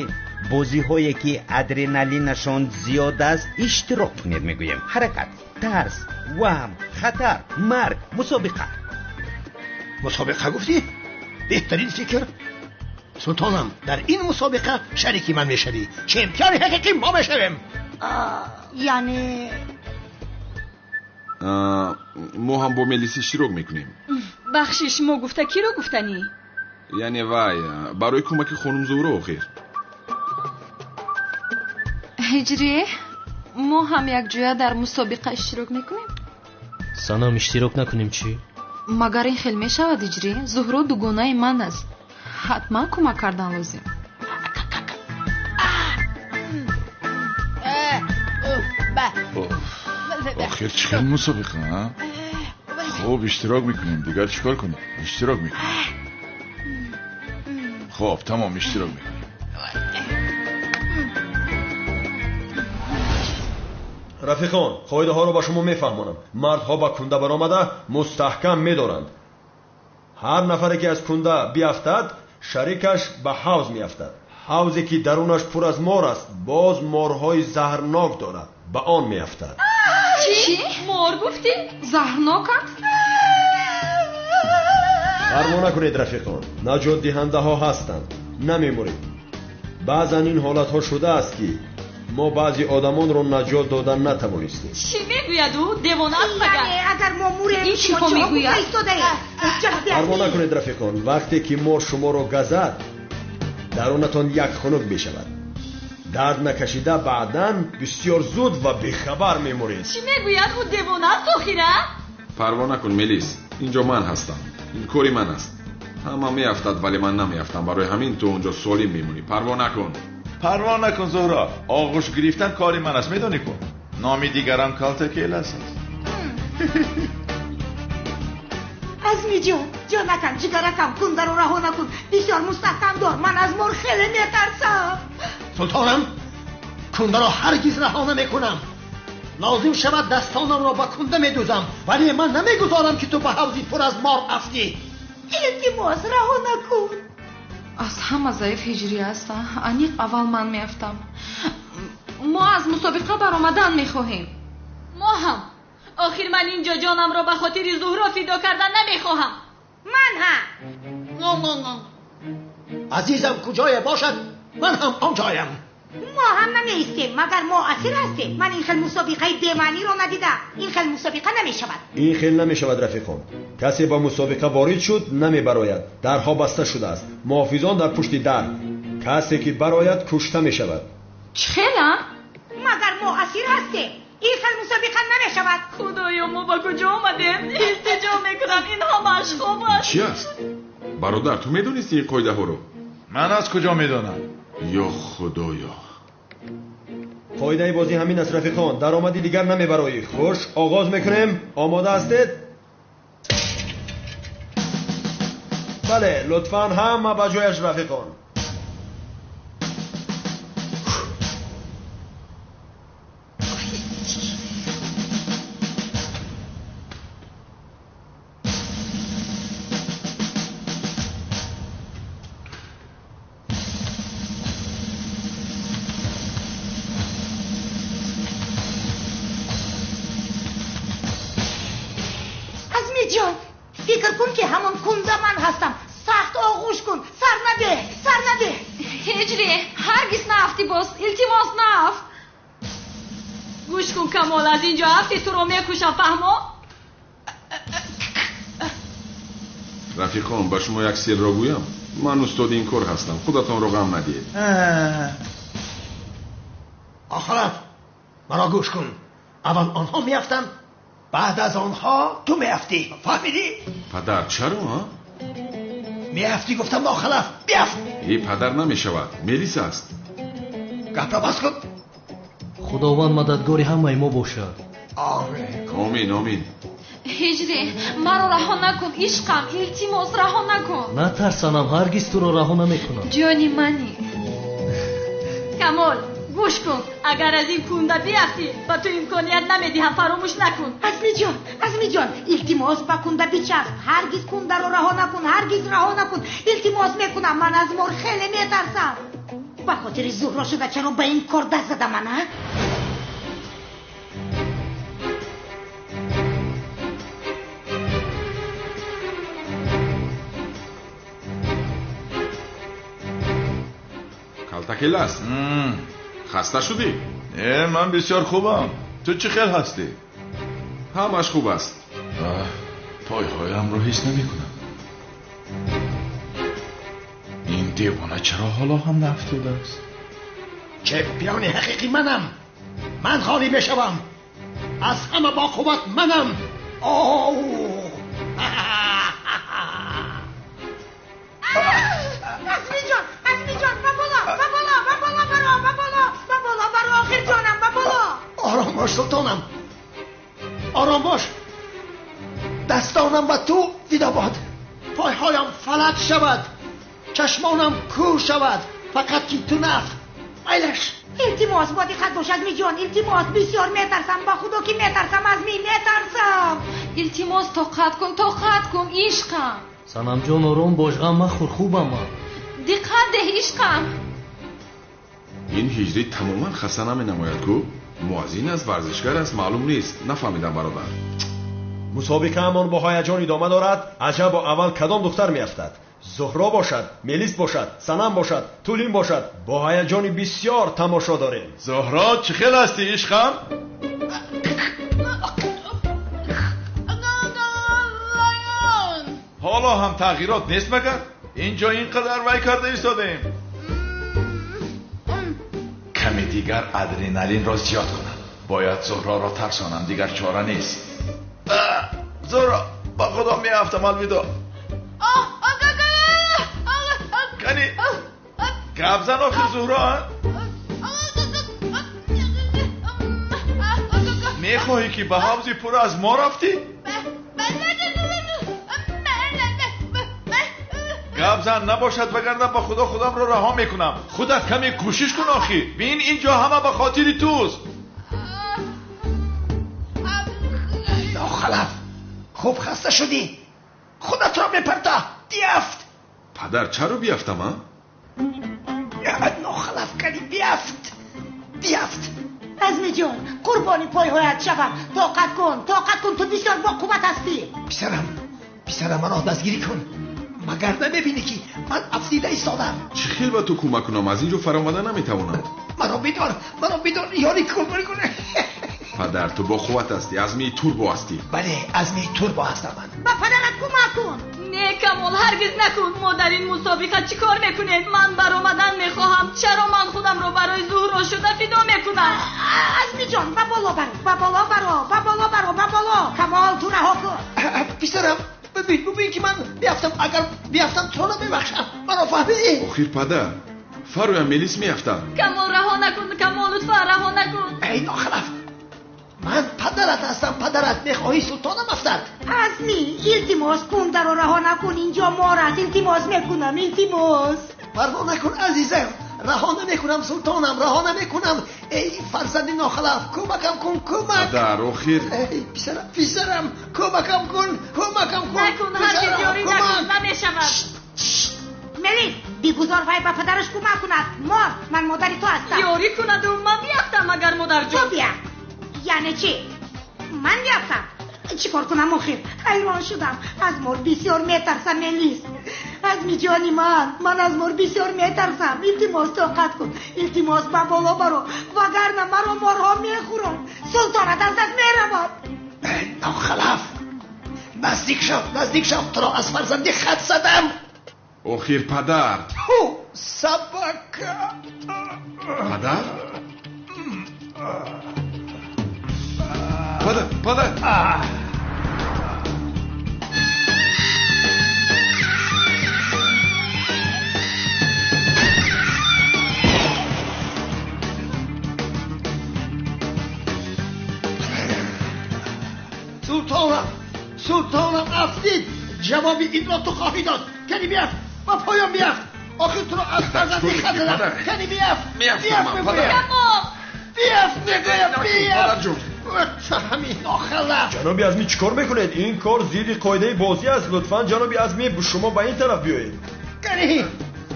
бозиҳое ки адреналинашон зиёд аст иштирок кунед мегӯем. Ҳаракат, тарс, ваҳм, хатар, марг, мусобиқа. Мусобиқа гуфтӣ? Беҳтарин фикр. Султонам, дар ин мусобиқа шарики ман мешавӣ. Чемпиони ҳақиқӣ мо мешавем. Яъне мо ҳам бо Мелис иштирок мекунем. Бахшиш, мо гуфта киро гуфтанӣ? Яъне вай барои кӯмаки хонум Зуҳро охир. Ҳиҷрӣ, мо ҳам якҷоя дар мусобиқа иштирок мекунем? Санам, иштирок накунем чӣ? Магар ин хел мешавад, Ҳиҷрӣ? Зуҳро дугонаи ман аст. Ҳатман кӯмак кардан лозим. Охир чӣ хел мусобиқа, а? Хуб, иштирок мекунем. Дигар чӣ кор кунем? Иштирок мекунем. Хуб, тамом, иштирок мекунем. Рафиқон, қоидаҳоро ба шумо мефаҳмонам. Мардҳо ба кунда баромада мустаҳкам медоранд. Ҳар нафаре ки аз кунда биафтад, шарикаш ба ҳавз меафтад. Ҳавзе ки дарунаш пур аз мор аст, боз морҳои заҳрнок дорад, ба он меафтад. Чӣ? Мор гуфтӣ? Заҳрноканд? Парво накунед рафиқон, наҷотдиҳандаҳо ҳастанд, намемуред. Баъзан ин ҳолатҳо шудааст ки мо баъзе одамонро наҷот додан натавонистем. Чӣ мегӯяд ӯ? Девона аст магар? Яъне агар мо мурем, ин чӣ шумо мегӯяд? Парво накунед рафиқон, вақте ки мор шуморо газад, дарунатон як хунук мешавад. Дард накашида баъдан бисёр зуд ва бехабар мемуред. Чӣ мегӯяд ӯ? Девона аст охира? Парво накун Мелис, инҷо ман ҳастам. Ин кори ман аст. Ҳама меафтад, вале ман намеафтам. Барои ҳамин ту онҷо солим мемонӣ. Парво накун. Парво накун Зуҳро, оғӯш гирифтан кори ман аст, медонӣ ку? Номи дигарам Калтакелас аст. Азмиҷон, ҷонакам, ҷигаракам, кундаро раҳо накун. Бисёр мустаҳкам дор. Ман аз мор хеле метарсам. Султонам, кундаро ҳаргиз раҳо намекунам. Лозим шавад дастонамро ба кунда медӯзам, вале ман намегузорам ки ту ба ҳавзи пур аз мор афтӣ. Илтимос, раҳо накун. Аз ҳама заиф Ҳиҷрӣ аст. Аниқ аввал ман меафтам. Мо аз мусобиқа баромадан мехоҳем. Мо ҳам. Охир ман инҷо ҷонамро ба хотири Зуҳро фидо кардан намехоҳам. Ман ҳам. Азизам куҷое бошад, ман ҳам он ҷоям. Мо ҳам намеистем, магар мо асир ҳастем. Ман ин хел мусобиқаи бемаъниро надидам. Ин хел мусобиқа намешавад. Ин хел намешавад рафиқон. Касе ба мусобиқа ворид шуд, намебарояд. Дарҳо баста шудааст. Муҳофизон дар пушти дар. Касе ки барояд кушта мешавад. Чӣ хела? Магар мо асир ҳастем. Ин хел мусобиқа намешавад. Худоё, мо ба куҷо омадем? Илтиҷо мекунам, ин ҳамааш хоб аст. Чӣ аст? Бародар, ту медонисти ин қоидаҳоро? Ман аз куҷо медонам? Ё худоё. Қоидаи бозӣ ҳамин аст рафиқон. Даромади дигар намебароӣ. Хуш, оғоз мекунем. Омода ҳастед? Бале, лутфан ҳама ба ҷояш рафиқон. Азмиҷон, фикр кун ки ҳамон кунда ман ҳастам. Сахт оғӯш кун, сар надеҳ, сар надеҳ. Ҳиҷрӣ, ҳаргиз наафтӣ боз. Илтимос, наафт. Гӯш кун Камол, аз инҷо афти туро мекушам, фаҳмо? Рафиқон, ба шумо як сирро гӯям. Ман устоди ин кор ҳастам. Худатонро ғам надиҳед. Охират, маро гӯш кун. Аввал онҳо меафтанд, баъд аз онҳо ту меафтӣ. Фаҳмидӣ? Падар, чаро? Меафтӣ гуфтам, нохалаф, биафт. Э, падар намешавад. Мелис аст. Гапро бас кун. Худованд мададгори ҳамаи мо бошад. Омин. Омин, омин. Ҳиҷрӣ, маро раҳо накун, ишқам, илтимос, раҳо накун. Натарсанам, ҳаргиз туро раҳо намекунам. Ҷони мани. Камол, Гӯш кун, агар аз ин кунда биафтӣ, ба ту имконият намедиҳам, фаромӯш накун. Азмиҷон, Азмиҷон, илтимос ба кунда бичасп. Ҳаргиз кундаро раҳо накун, ҳаргиз раҳо накун. Илтимос мекунам, ман аз мор хеле метарсам. Ба хотири Зуҳро шуда чаро ба ин кор даст задам ман, а? Калтакелас, хаста шудӣ? Э, ман бисёр хубам. Ту чӣ хел ҳастӣ? Ҳамаш хуб аст. Пойҳоямро ҳис намекунам. Ин девона чаро ҳоло ҳам наафтодааст? Чемпиони ҳақиқӣ манам. Ман ғолиб мешавам. Аз ҳама боқувват манам. Азмиҷон, Азмиҷон, ба боло, ба боло, ба боло баро, ба боло, ба боло баро, охир ҷонам, ба боло. Ором бош, султонам. Ором бош. Дастонам ба ту фидо бод. Пойҳоям фалаҷ шавад. Чашмонам кӯр шавад. Фақат ки ту нафт. Майлаш. Илтимос, бо диққат бош, Азмиҷон, илтимос, бисёр метарсам, ба худо ки метарсам, Азми, метарсам. Илтимос, тоқат кун, тоқат кун, ишқам. Санамҷон, ором бош, ғам махӯр, хубам ман. Диққат деҳ, ишқам. Ин ҳиҷрӣ тамоман хаста наменамояд ку? Муаззин аст, варзишгар аст, маълум нест. Нафаҳмидам, бародар. Мусобиқаамон бо ҳаяҷон идома дорад. Аҷабо аввал кадом духтар меафтад? Зуҳро бошад, Мелис бошад, Санам бошад, Тулин бошад. Бо ҳаяҷони бисёр тамошо дорем. Зуҳро, чӣ хел ҳастӣ, ишқам? Ҳоло ҳам тағйирот нест магар? Инҷо ин қадар вай карда истодаем. Каме дигар адреналинро зиёд кунам. Бояд Зуҳроро тарсонам, дигар чора нест. Зуҳро, ба худо меафтам, алвидо. Кани, гап зан охир, Зуҳро. Мехоҳӣ ки ба ҳавзи пур аз мо рафтӣ? Гап зан набошад, вагарна ба худо худамро раҳо мекунам. Худат каме кӯшиш кун охир. Бин, инҷо ҳама ба хотири туст. Нохалаф, хуб хаста шудӣ. Худатро мепарта, биафт. Падар, чаро биафтам, а? Нохалаф, кани биафт, биафт. Азмиҷон, қурбони пойҳоят шавам. Тоқат кун, тоқат кун, ту бисёр боқувват ҳастӣ. Писарам, писарам, маро дастгирӣ кун. Магар намебинӣ ки ман афтида истодам? Чӣ хел ба ту кӯмак кунам? Аз ин ҷо фаромада наметавонам. Маро бидор, маро бидор, ёрӣ кун. Падар, ту боқувват ҳастӣ, азмии турбо ҳастӣ. Бале, азмии турбо ҳастам ман. Ба падарат кӯмак кун. Не, Камол, ҳаргиз накун. Мо дар ин мусобиқа чӣ кор мекунем? Ман баромадан мехоҳам. Чаро ман худамро барои Зуҳро шуда фидо мекунам? Азмиҷон, ба боло баро, ба боло баро, ба боло баро, ба боло. Камол, ту раҳо кун. Писарам, бибин, бибин ки ман биафтам. Агар биафтам туро намебахшам. Маро фаҳмидӣ? Охир падар, Фароям Мелис меафтад. Камол, раҳо накун. Камол, лутфан раҳо накун. Эй нохалаф, ман падарат ҳастам, падарат. Мехоҳӣ султонам афтад? Азми, илтимос, кундаро раҳо накун. Инҷо мор аст. Илтимос мекунам, илтимос. Парво накун, азизам. Раҳо намекунам, султонам, раҳо намекунам. Эй фарзанди нохалаф, кӯмакам кун, кӯмак. Падар, охир. Эй писарам, писарам, кӯмакам кун, кӯмакам кун. Накун, ҳаргиз ёрӣ накун, намешавад. Мелис, бигузор вай ба падараш кӯмак кунад. Мор, ман модари ту ҳастам. Ёрӣ кунаду ман биафтам агар модарҷон. Ту биафт. Яъне чӣ? Ман биафтам? Чӣ кор кунам охир? Ҳайрон шудам. Аз мор бисёр метарсам, Мелис. Азмиҷони ман, ман аз мор бисёр метарсам. Илтимос, тоқат кун. Илтимос, ба боло баро, вагарна маро морҳо мехӯранд. Султонат аз даст меравад. Нохалаф, наздик шав, наздик шав, туро аз фарзанди хат задам. Охир падар. Ту собака. Падар? Падар, падар. Султонам, султонам афтид. Ҷавоби инро ту хоҳӣ дод. Кани биафт, ба поён биафт. Охир туро аз фарзандӣ хат задам. Кани биафт. Меафтам ман, падар. Камол! Биафт мегӯям, биафт. Ҳамин нохалаф. Ҷаноби Азмӣ, чӣ кор мекунед? Ин кор зидди қоидаи бозӣ аст. Лутфан ҷаноби Азмӣ, шумо ба ин тараф биёед. Кани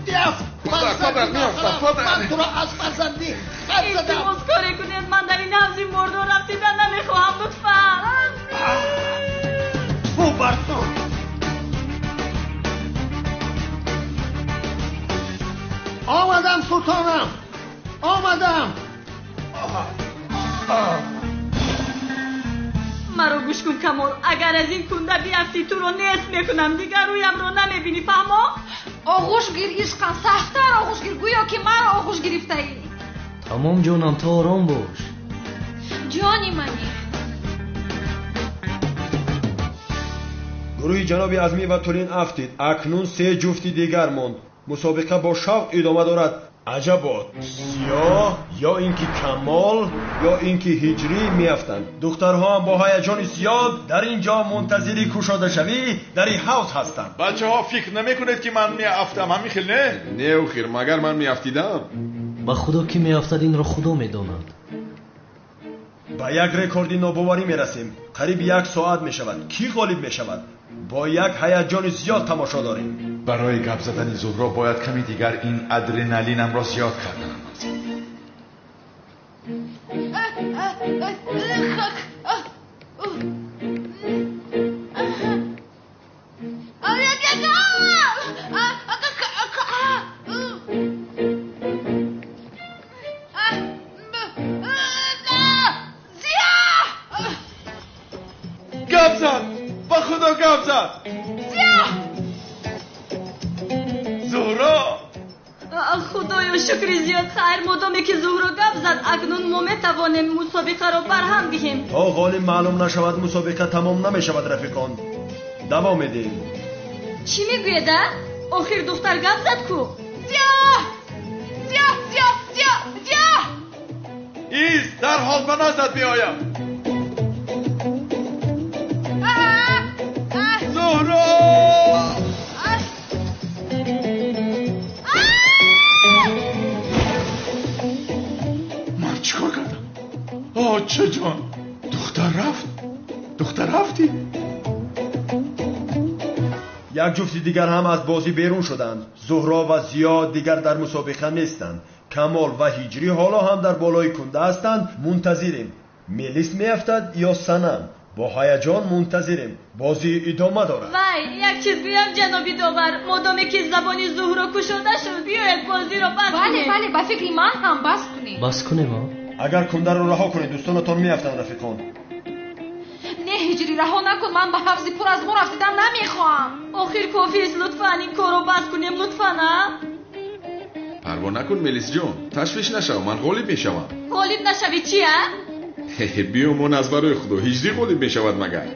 биафт. Падар, падар, меафтам, падар. Ман туро аз фарзандӣ хат задам. Илтимос, коре кунед, ман дар ин ҳавзи мурдор рафтидан намехоҳам, лутфан. Тфу бар ту. Омадам, султонам, омадам. Маро гӯш кун, Камол, агар аз ин кунда биафтӣ, туро нест мекунам, дигар рӯямро намебинӣ, фаҳмо? Оғӯш гир, ишқам, сахттар оғӯш гир, гӯё ки маро оғӯш гирифтаӣ. Тамом ҷонам, ту ором бош. Ҷони мани. Гурӯҳи ҷаноби Азмӣ ва Тулин афтид. Акнун се ҷуфти дигар монд. Мусобиқа бо шавқ идома дорад. Аҷабо, Сиёҳ ё ин ки Камол ё ин ки Ҳиҷрӣ меафтанд. Духтарҳо ҳам бо ҳаяҷони зиёд дар ин ҷо мунтазири кушодашавӣ дар ин ҳавз ҳастанд. Бачаҳо, фикр намекунед ки ман меафтам, ҳамин хел не? Не, охир, магар ман меафтидам? Ба худо ки меафтад, инро худо медонад. Ба як рекорди нобоварӣ мерасем. Қариб як соат мешавад. Кӣ ғолиб мешавад? Бо як ҳаяҷони зиёд тамошо дорем. Барои гап задани Зуҳро бояд ками дигар ин адреналинамро зиёд карданам лозим. Гап зад! Ба худо гап зад! Зуҳро! Худоё, шукри зиёд. Хайр, модоме ки Зуҳро гап зад, акнун мо метавонем мусобиқаро барҳам диҳем. То ғолиб маълум нашавад, мусобиқа тамом намешавад, рафиқон. Давом медиҳем. Чӣ мегӯед, а? Охир духтар гап зад ку? Ист, дарҳол ба наздат меоям. Зуҳро! Ман чӣ кор кардам? Оча ҷон, духтар рафт, духтар рафтӣ. Як ҷуфти дигар ҳам аз бозӣ берун шуданд. Зуҳро ва Зиё дигар дар мусобиқа нестанд. Камол ва Ҳиҷрӣ ҳоло ҳам дар болои кунда ҳастанд. Мунтазирем, Мелис меафтад ё Санам. Бо ҳаяҷон мунтазирем. Бозӣ идома дорад. Вай, як чиз гӯям, ҷаноби довар, модоме ки забони Зуҳро кушода шуд, биёед бозиро бас Бале, кунем. Бале, ба фикри ман ҳам бас кунем. Бас кунем, а? Агар кундаро раҳо кунед, дӯстонатон меафтанд, рафиқон. Не, Ҳиҷрӣ, раҳо накун, ман ба ҳавзи пур аз мор афтидан намехоҳам. Охир кофист, лутфан ин корро бас кунем, лутфан, а? Парво накун, Мелисҷон, ташвиш нашав, ман ғолиб мешавам. Ғолиб нашавӣ чи, а? Биёмон аз барои худо, Ҳиҷрӣ ғолиб мешавад магар.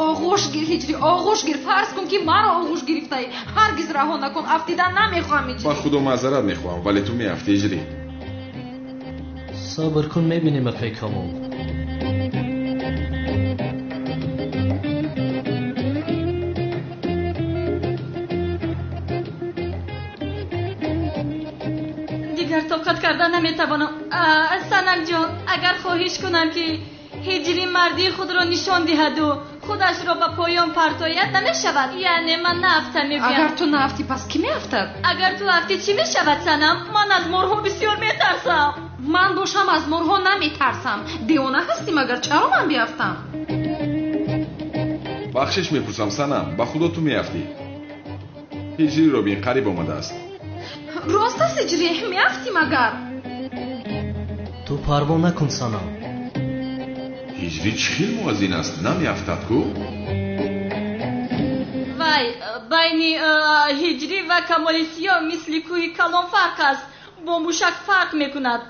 Оғӯш гир, Ҳиҷрӣ, оғӯш гир, фарз кун ки маро оғӯш гирифтаӣ. Ҳаргиз раҳо накун, афтидан намехоҳам, Ҳиҷрӣ. Ба худо маъзарат мехоҳам, вале ту меафтӣ, Ҳиҷрӣ. Сабр кун, мебинем, акай Камол. Дигар тоқат карда наметавонам. Санамҷон, агар хоҳиш кунам ки Ҳиҷрӣ мардии худро нишон диҳаду худашро ба поён партояд, намешавад? Яъне ман наафтам, мегӯям. Агар ту наафтӣ, пас кӣ меафтад? Агар ту афтӣ, чӣ мешавад, Санам? Ман аз морҳо бисёр метарсам. Ман бошам аз морҳо наметарсам. Девона ҳастӣ магар? Чаро ман биафтам? Бахшиш мепурсам, Санам, ба худо ту меафтӣ. Ҳиҷриро бин, қариб омадааст. Рост аст, Ҳиҷрӣ, меафтӣ магар? Ту парво накун, Санам. Ҳиҷрӣ чӣ хел муаззин аст, намеафтад ку? Вай, байни Ҳиҷрӣ ва Камоли Сиёҳ мисли кӯҳи калон фарқ аст. Бо мушак фарқ мекунад.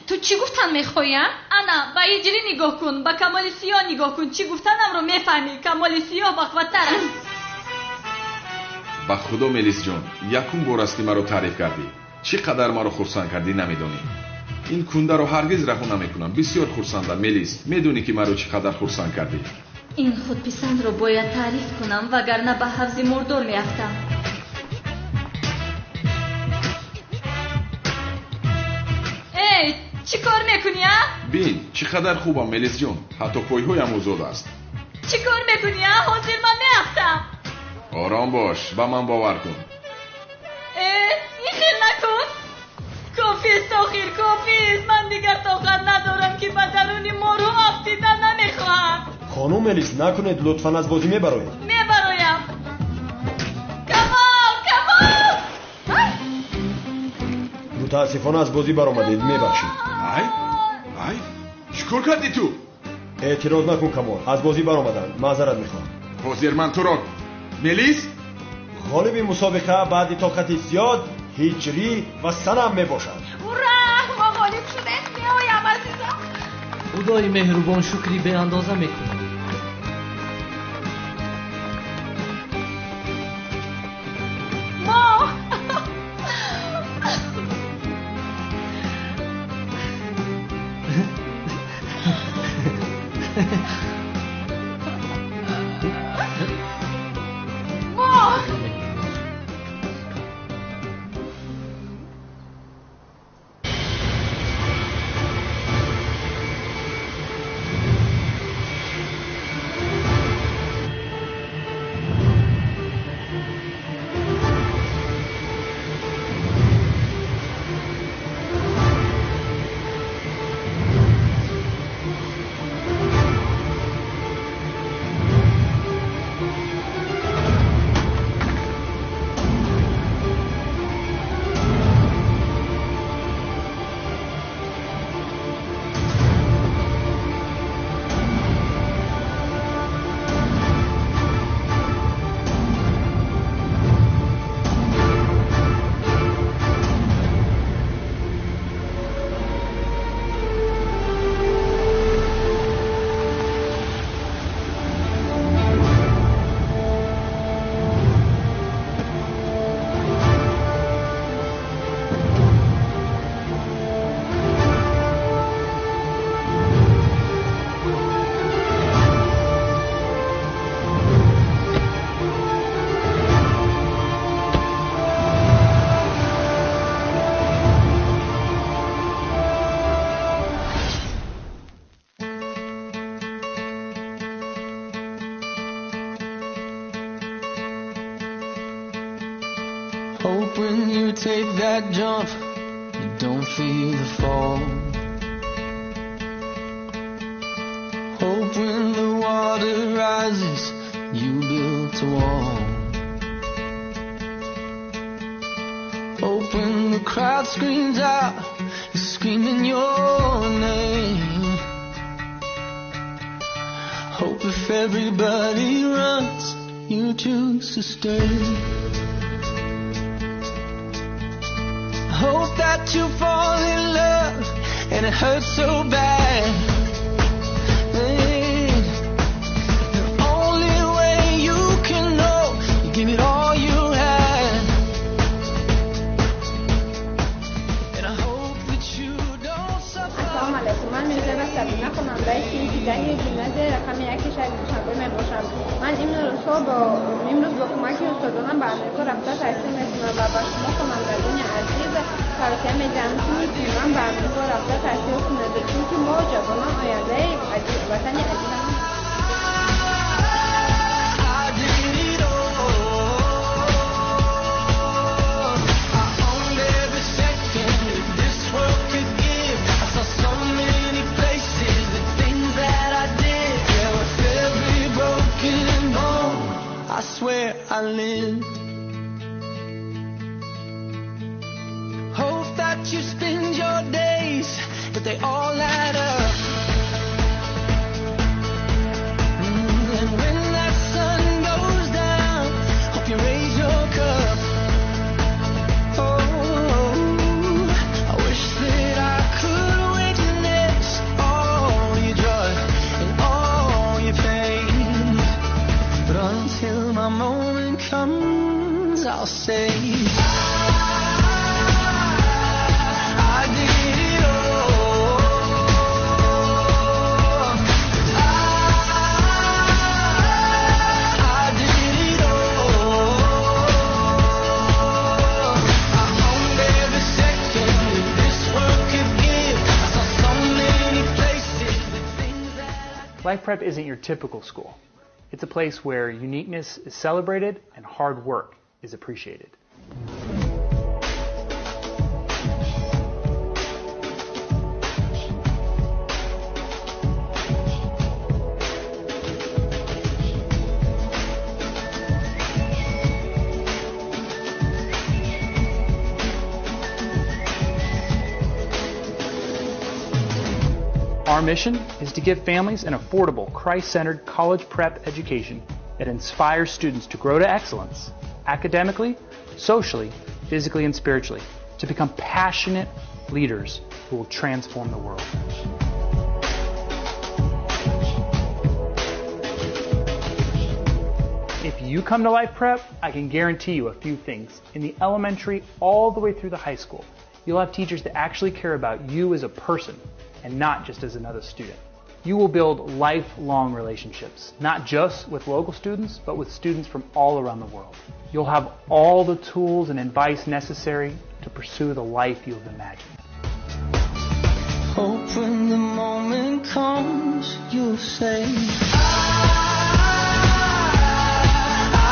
Ту чӣ гуфтан мехоҳӣ, а? Ана, ба Ҳиҷрӣ нигоҳ кун, ба Камоли Сиёҳ нигоҳ кун. Чӣ гуфтанамро мефаҳмӣ? Камоли Сиёҳ бахваттар аст. Ба худо, Мелисҷон, якум бор аст ки маро таъриф кардӣ. Чӣ қадар маро хурсанд кардӣ, намедонӣ. Ин кундаро ҳаргиз раҳо намекунам. Бисёр хурсандам, Мелис, медонӣ ки маро чӣ қадар хурсанд кардӣ. Ин худписандро бояд таъриф кунам, вагарна ба ҳавзи мурдор меафтам. Чӣ кор мекунӣ, а? Бин, чӣ қадар хубам, Мелисҷон. Ҳатто пойҳоям озод аст. Чӣ кор мекунӣ, а? Ҳозир ман меафтам. Ором бош, ба ман бовар кун. Э, ин хел накун. Кофист, охир, кофист. Ман дигар тоқат надорам, ки ба даруни морҳо афтида намехоҳам. Хонум Мелис, накунед, лутфан аз бозӣ мебароед. Мебароям. Камол, Камол! Мутаассифона аз бозӣ баромадед, мебахшед. Ай, ай, чӣ кор кардӣ ту? Эътироз накун, Камол, аз бозӣ баромаданд. Маъзарат мехоҳам. Ҳозир ман туро. Мелис? Ғолиби мусобиқа баъди тоқати зиёд Ҳиҷрӣ ва Санам мебошад. Ура! Мо ғолиб шудем! Меоям, азизам. Худои меҳрубон шукри беандоза мекунам. Мо мо Hope when you take that jump, you don't feel the fall. Hope when the water rises, you built a wall. Hope when the crowd screams out, you're screaming your name. Hope if everybody runs, you choose to stay. Hope that you fall in love and it hurts so bad. Hey, the only way you can know, you give it all you had. And I hope that you don't suffer. Ассалому алайкум. Ман Мирзоева Сабина, хонандаи синфи даҳи гимназияи рақами яки шаҳри Душанбе мебошам. Ман имрӯз бо кӯмаки устодонам ба Амрико рафта таҳсил мекунам ва ба шумо хонандагони азиз тавсия медиҳам, ки муслиман ба Амрико рафта таҳсил кунед, чунки мо ҷавонон ояндаи ватани азизам. I did it all. I owned every second that this world could give. I saw so many places, the things that I did. Yeah, with every broken bone, I swear I lived. Hope that you spend your days, but they all add up. And when that sun goes down, hope you raise your cup. Oh, I wish that I could witness all your joy and all your pain. But until my moment comes, I'll say I did it all. Life Prep isn't your typical school. It's a place where uniqueness is celebrated and hard work is appreciated. Our mission is to give families an affordable, Christ-centered college prep education that inspires students to grow to excellence academically, socially, physically, and spiritually, to become passionate leaders who will transform the world. If you come to Life Prep, I can guarantee you a few things. In the elementary all the way through the high school, you'll have teachers that actually care about you as a person and not just as another student. You will build lifelong relationships, not just with local students, but with students from all around the world. You'll have all the tools and advice necessary to pursue the life you've imagined. Hope when the moment comes, you'll say,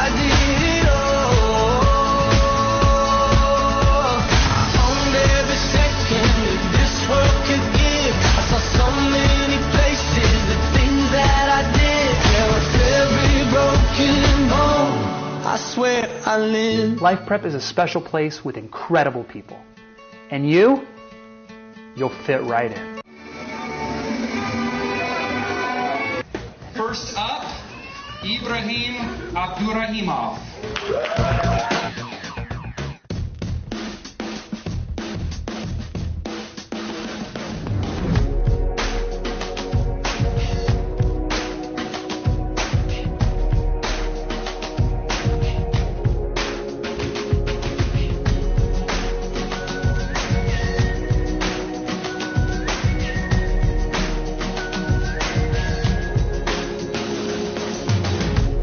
I did it all. I owned every second that this world could give. I saw so many places, the things that I did. Yeah, with every broken bone, I swear I live. Life Prep is a special place with incredible people. And you'll fit right in. First up, Ibrahim Abdurahimov.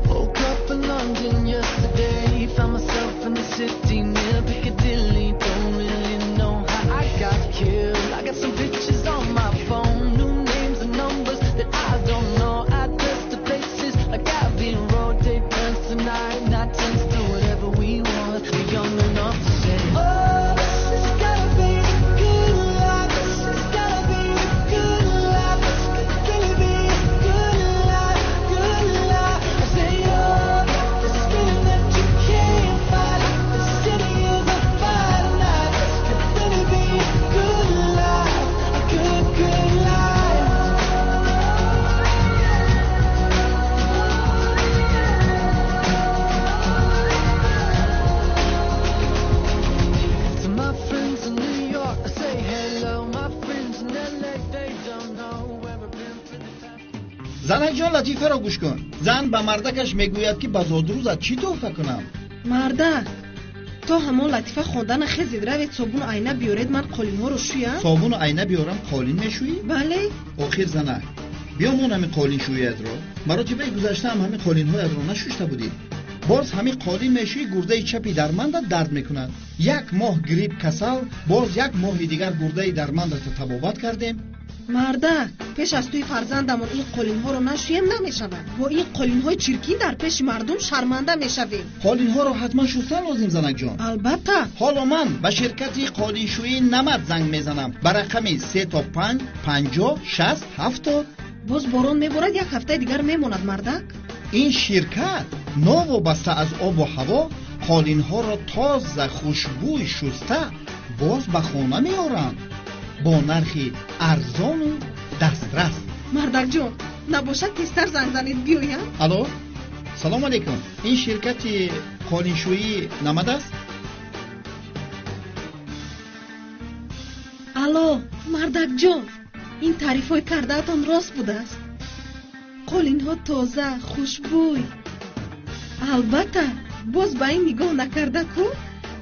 Woke up in London yesterday, found myself in the city near Piccadilly. Don't really know how I got killed. I got some pictures on my phone, new names and numbers that I don't know. Address to places like I've been road. Day turns to night, night turns to whatever we want. We're young enough to say, oh, this has gotta be a good life. This has gotta be a good life. This could really be a good life, good life. I say, oh, this feeling that you can't fight. The city is a fire tonight. This could really be a good life, a good, good life. To my friends in New York, I say hello. My friends in LA, they don't know where I've been for the past. Занакҷон, латифаро гӯш кун. Зан ба мардакаш мегӯяд, ки ба зодрӯзат чӣ тӯҳфа кунам? Мардак, то ҳамон латифа хондана хезед, равед собуну айна биёред, ман қолинҳоро шӯям. Собуну айна биёрам, қолин мешӯӣ? Бале. Охир занак, биёмон ҳамин қолиншӯиятро. Маротибаи гузаштаам ҳамин қолинҳоятро нашушта будӣ. Боз ҳамин қолин мешӯӣ, гурдаи чапи дармандат дард мекунад. Як моҳ грипп касал, боз як моҳи дигар гурдаи дармандатро табобат кардем. Мардак, пеш аз тӯи фарзандамон ин қолинҳоро нашӯем намешавад. Бо ин қолинҳои чиркин дар пеши мардум шарманда мешавем. Қолинҳоро ҳатман шустан лозим, занакҷон. Албатта. Ҳоло ман ба ширкати қолиншӯии Намад занг мезанам ба рақами 3 то 5 50 60 70. Боз борон меборад, як ҳафтаи дигар мемонад, мардак. Ин ширкат новобаста аз обу ҳаво қолинҳоро тоза хушбӯй шуста боз ба хона меоранд бо нархи арзону дастрас. Мардакҷон, набошад тезтар занг занед, биёям. Алло, салом алейкум. Ин ширкати қолиншӯии Намад аст? Алло, мардакҷон, ин таърифҳои кардаатон рост будааст. Қолинҳо тоза, хушбӯй. Албатта, боз ба ин нигоҳ накарда ку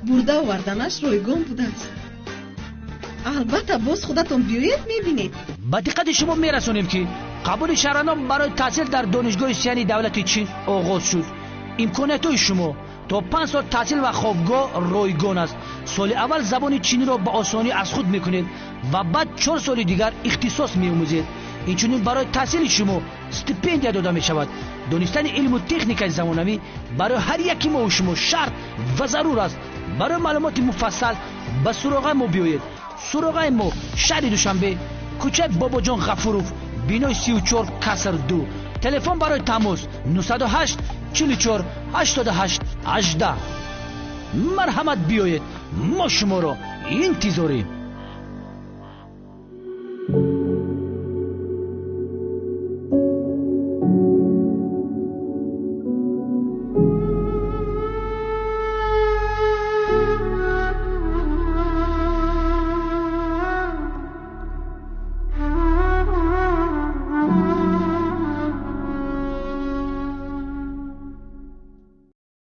бурда оварданаш ройгон будааст. Албатта, боз худатон биёед, мебинед. Ба диққати шумо мерасонем, ки қабули шаҳрвандон барои таҳсил дар Донишгоҳи Сияни давлати Чин оғоз шуд. Имкониятҳои шумо то 5 сол таҳсил ва хобгоҳ ройгон аст. Соли аввал забони чиниро ба осонӣ аз худ мекунед ва баъд 4 соли дигар ихтисос меомӯзед. Инчунин барои таҳсили шумо стипендия дода мешавад. Донистани илму техникаи замонавӣ барои ҳар яки мову шумо шарт ва зарур аст. Барои маълумоти муфассал ба суроғаи мо биёед. Суроғаи мо шаҳри Душанбе, кӯчаи Бобоҷон Ғафуров, бинои 34 каср 2. Телефон барои тамос 908 44 88 18. Марҳамат, биёед, мо шуморо интизорем.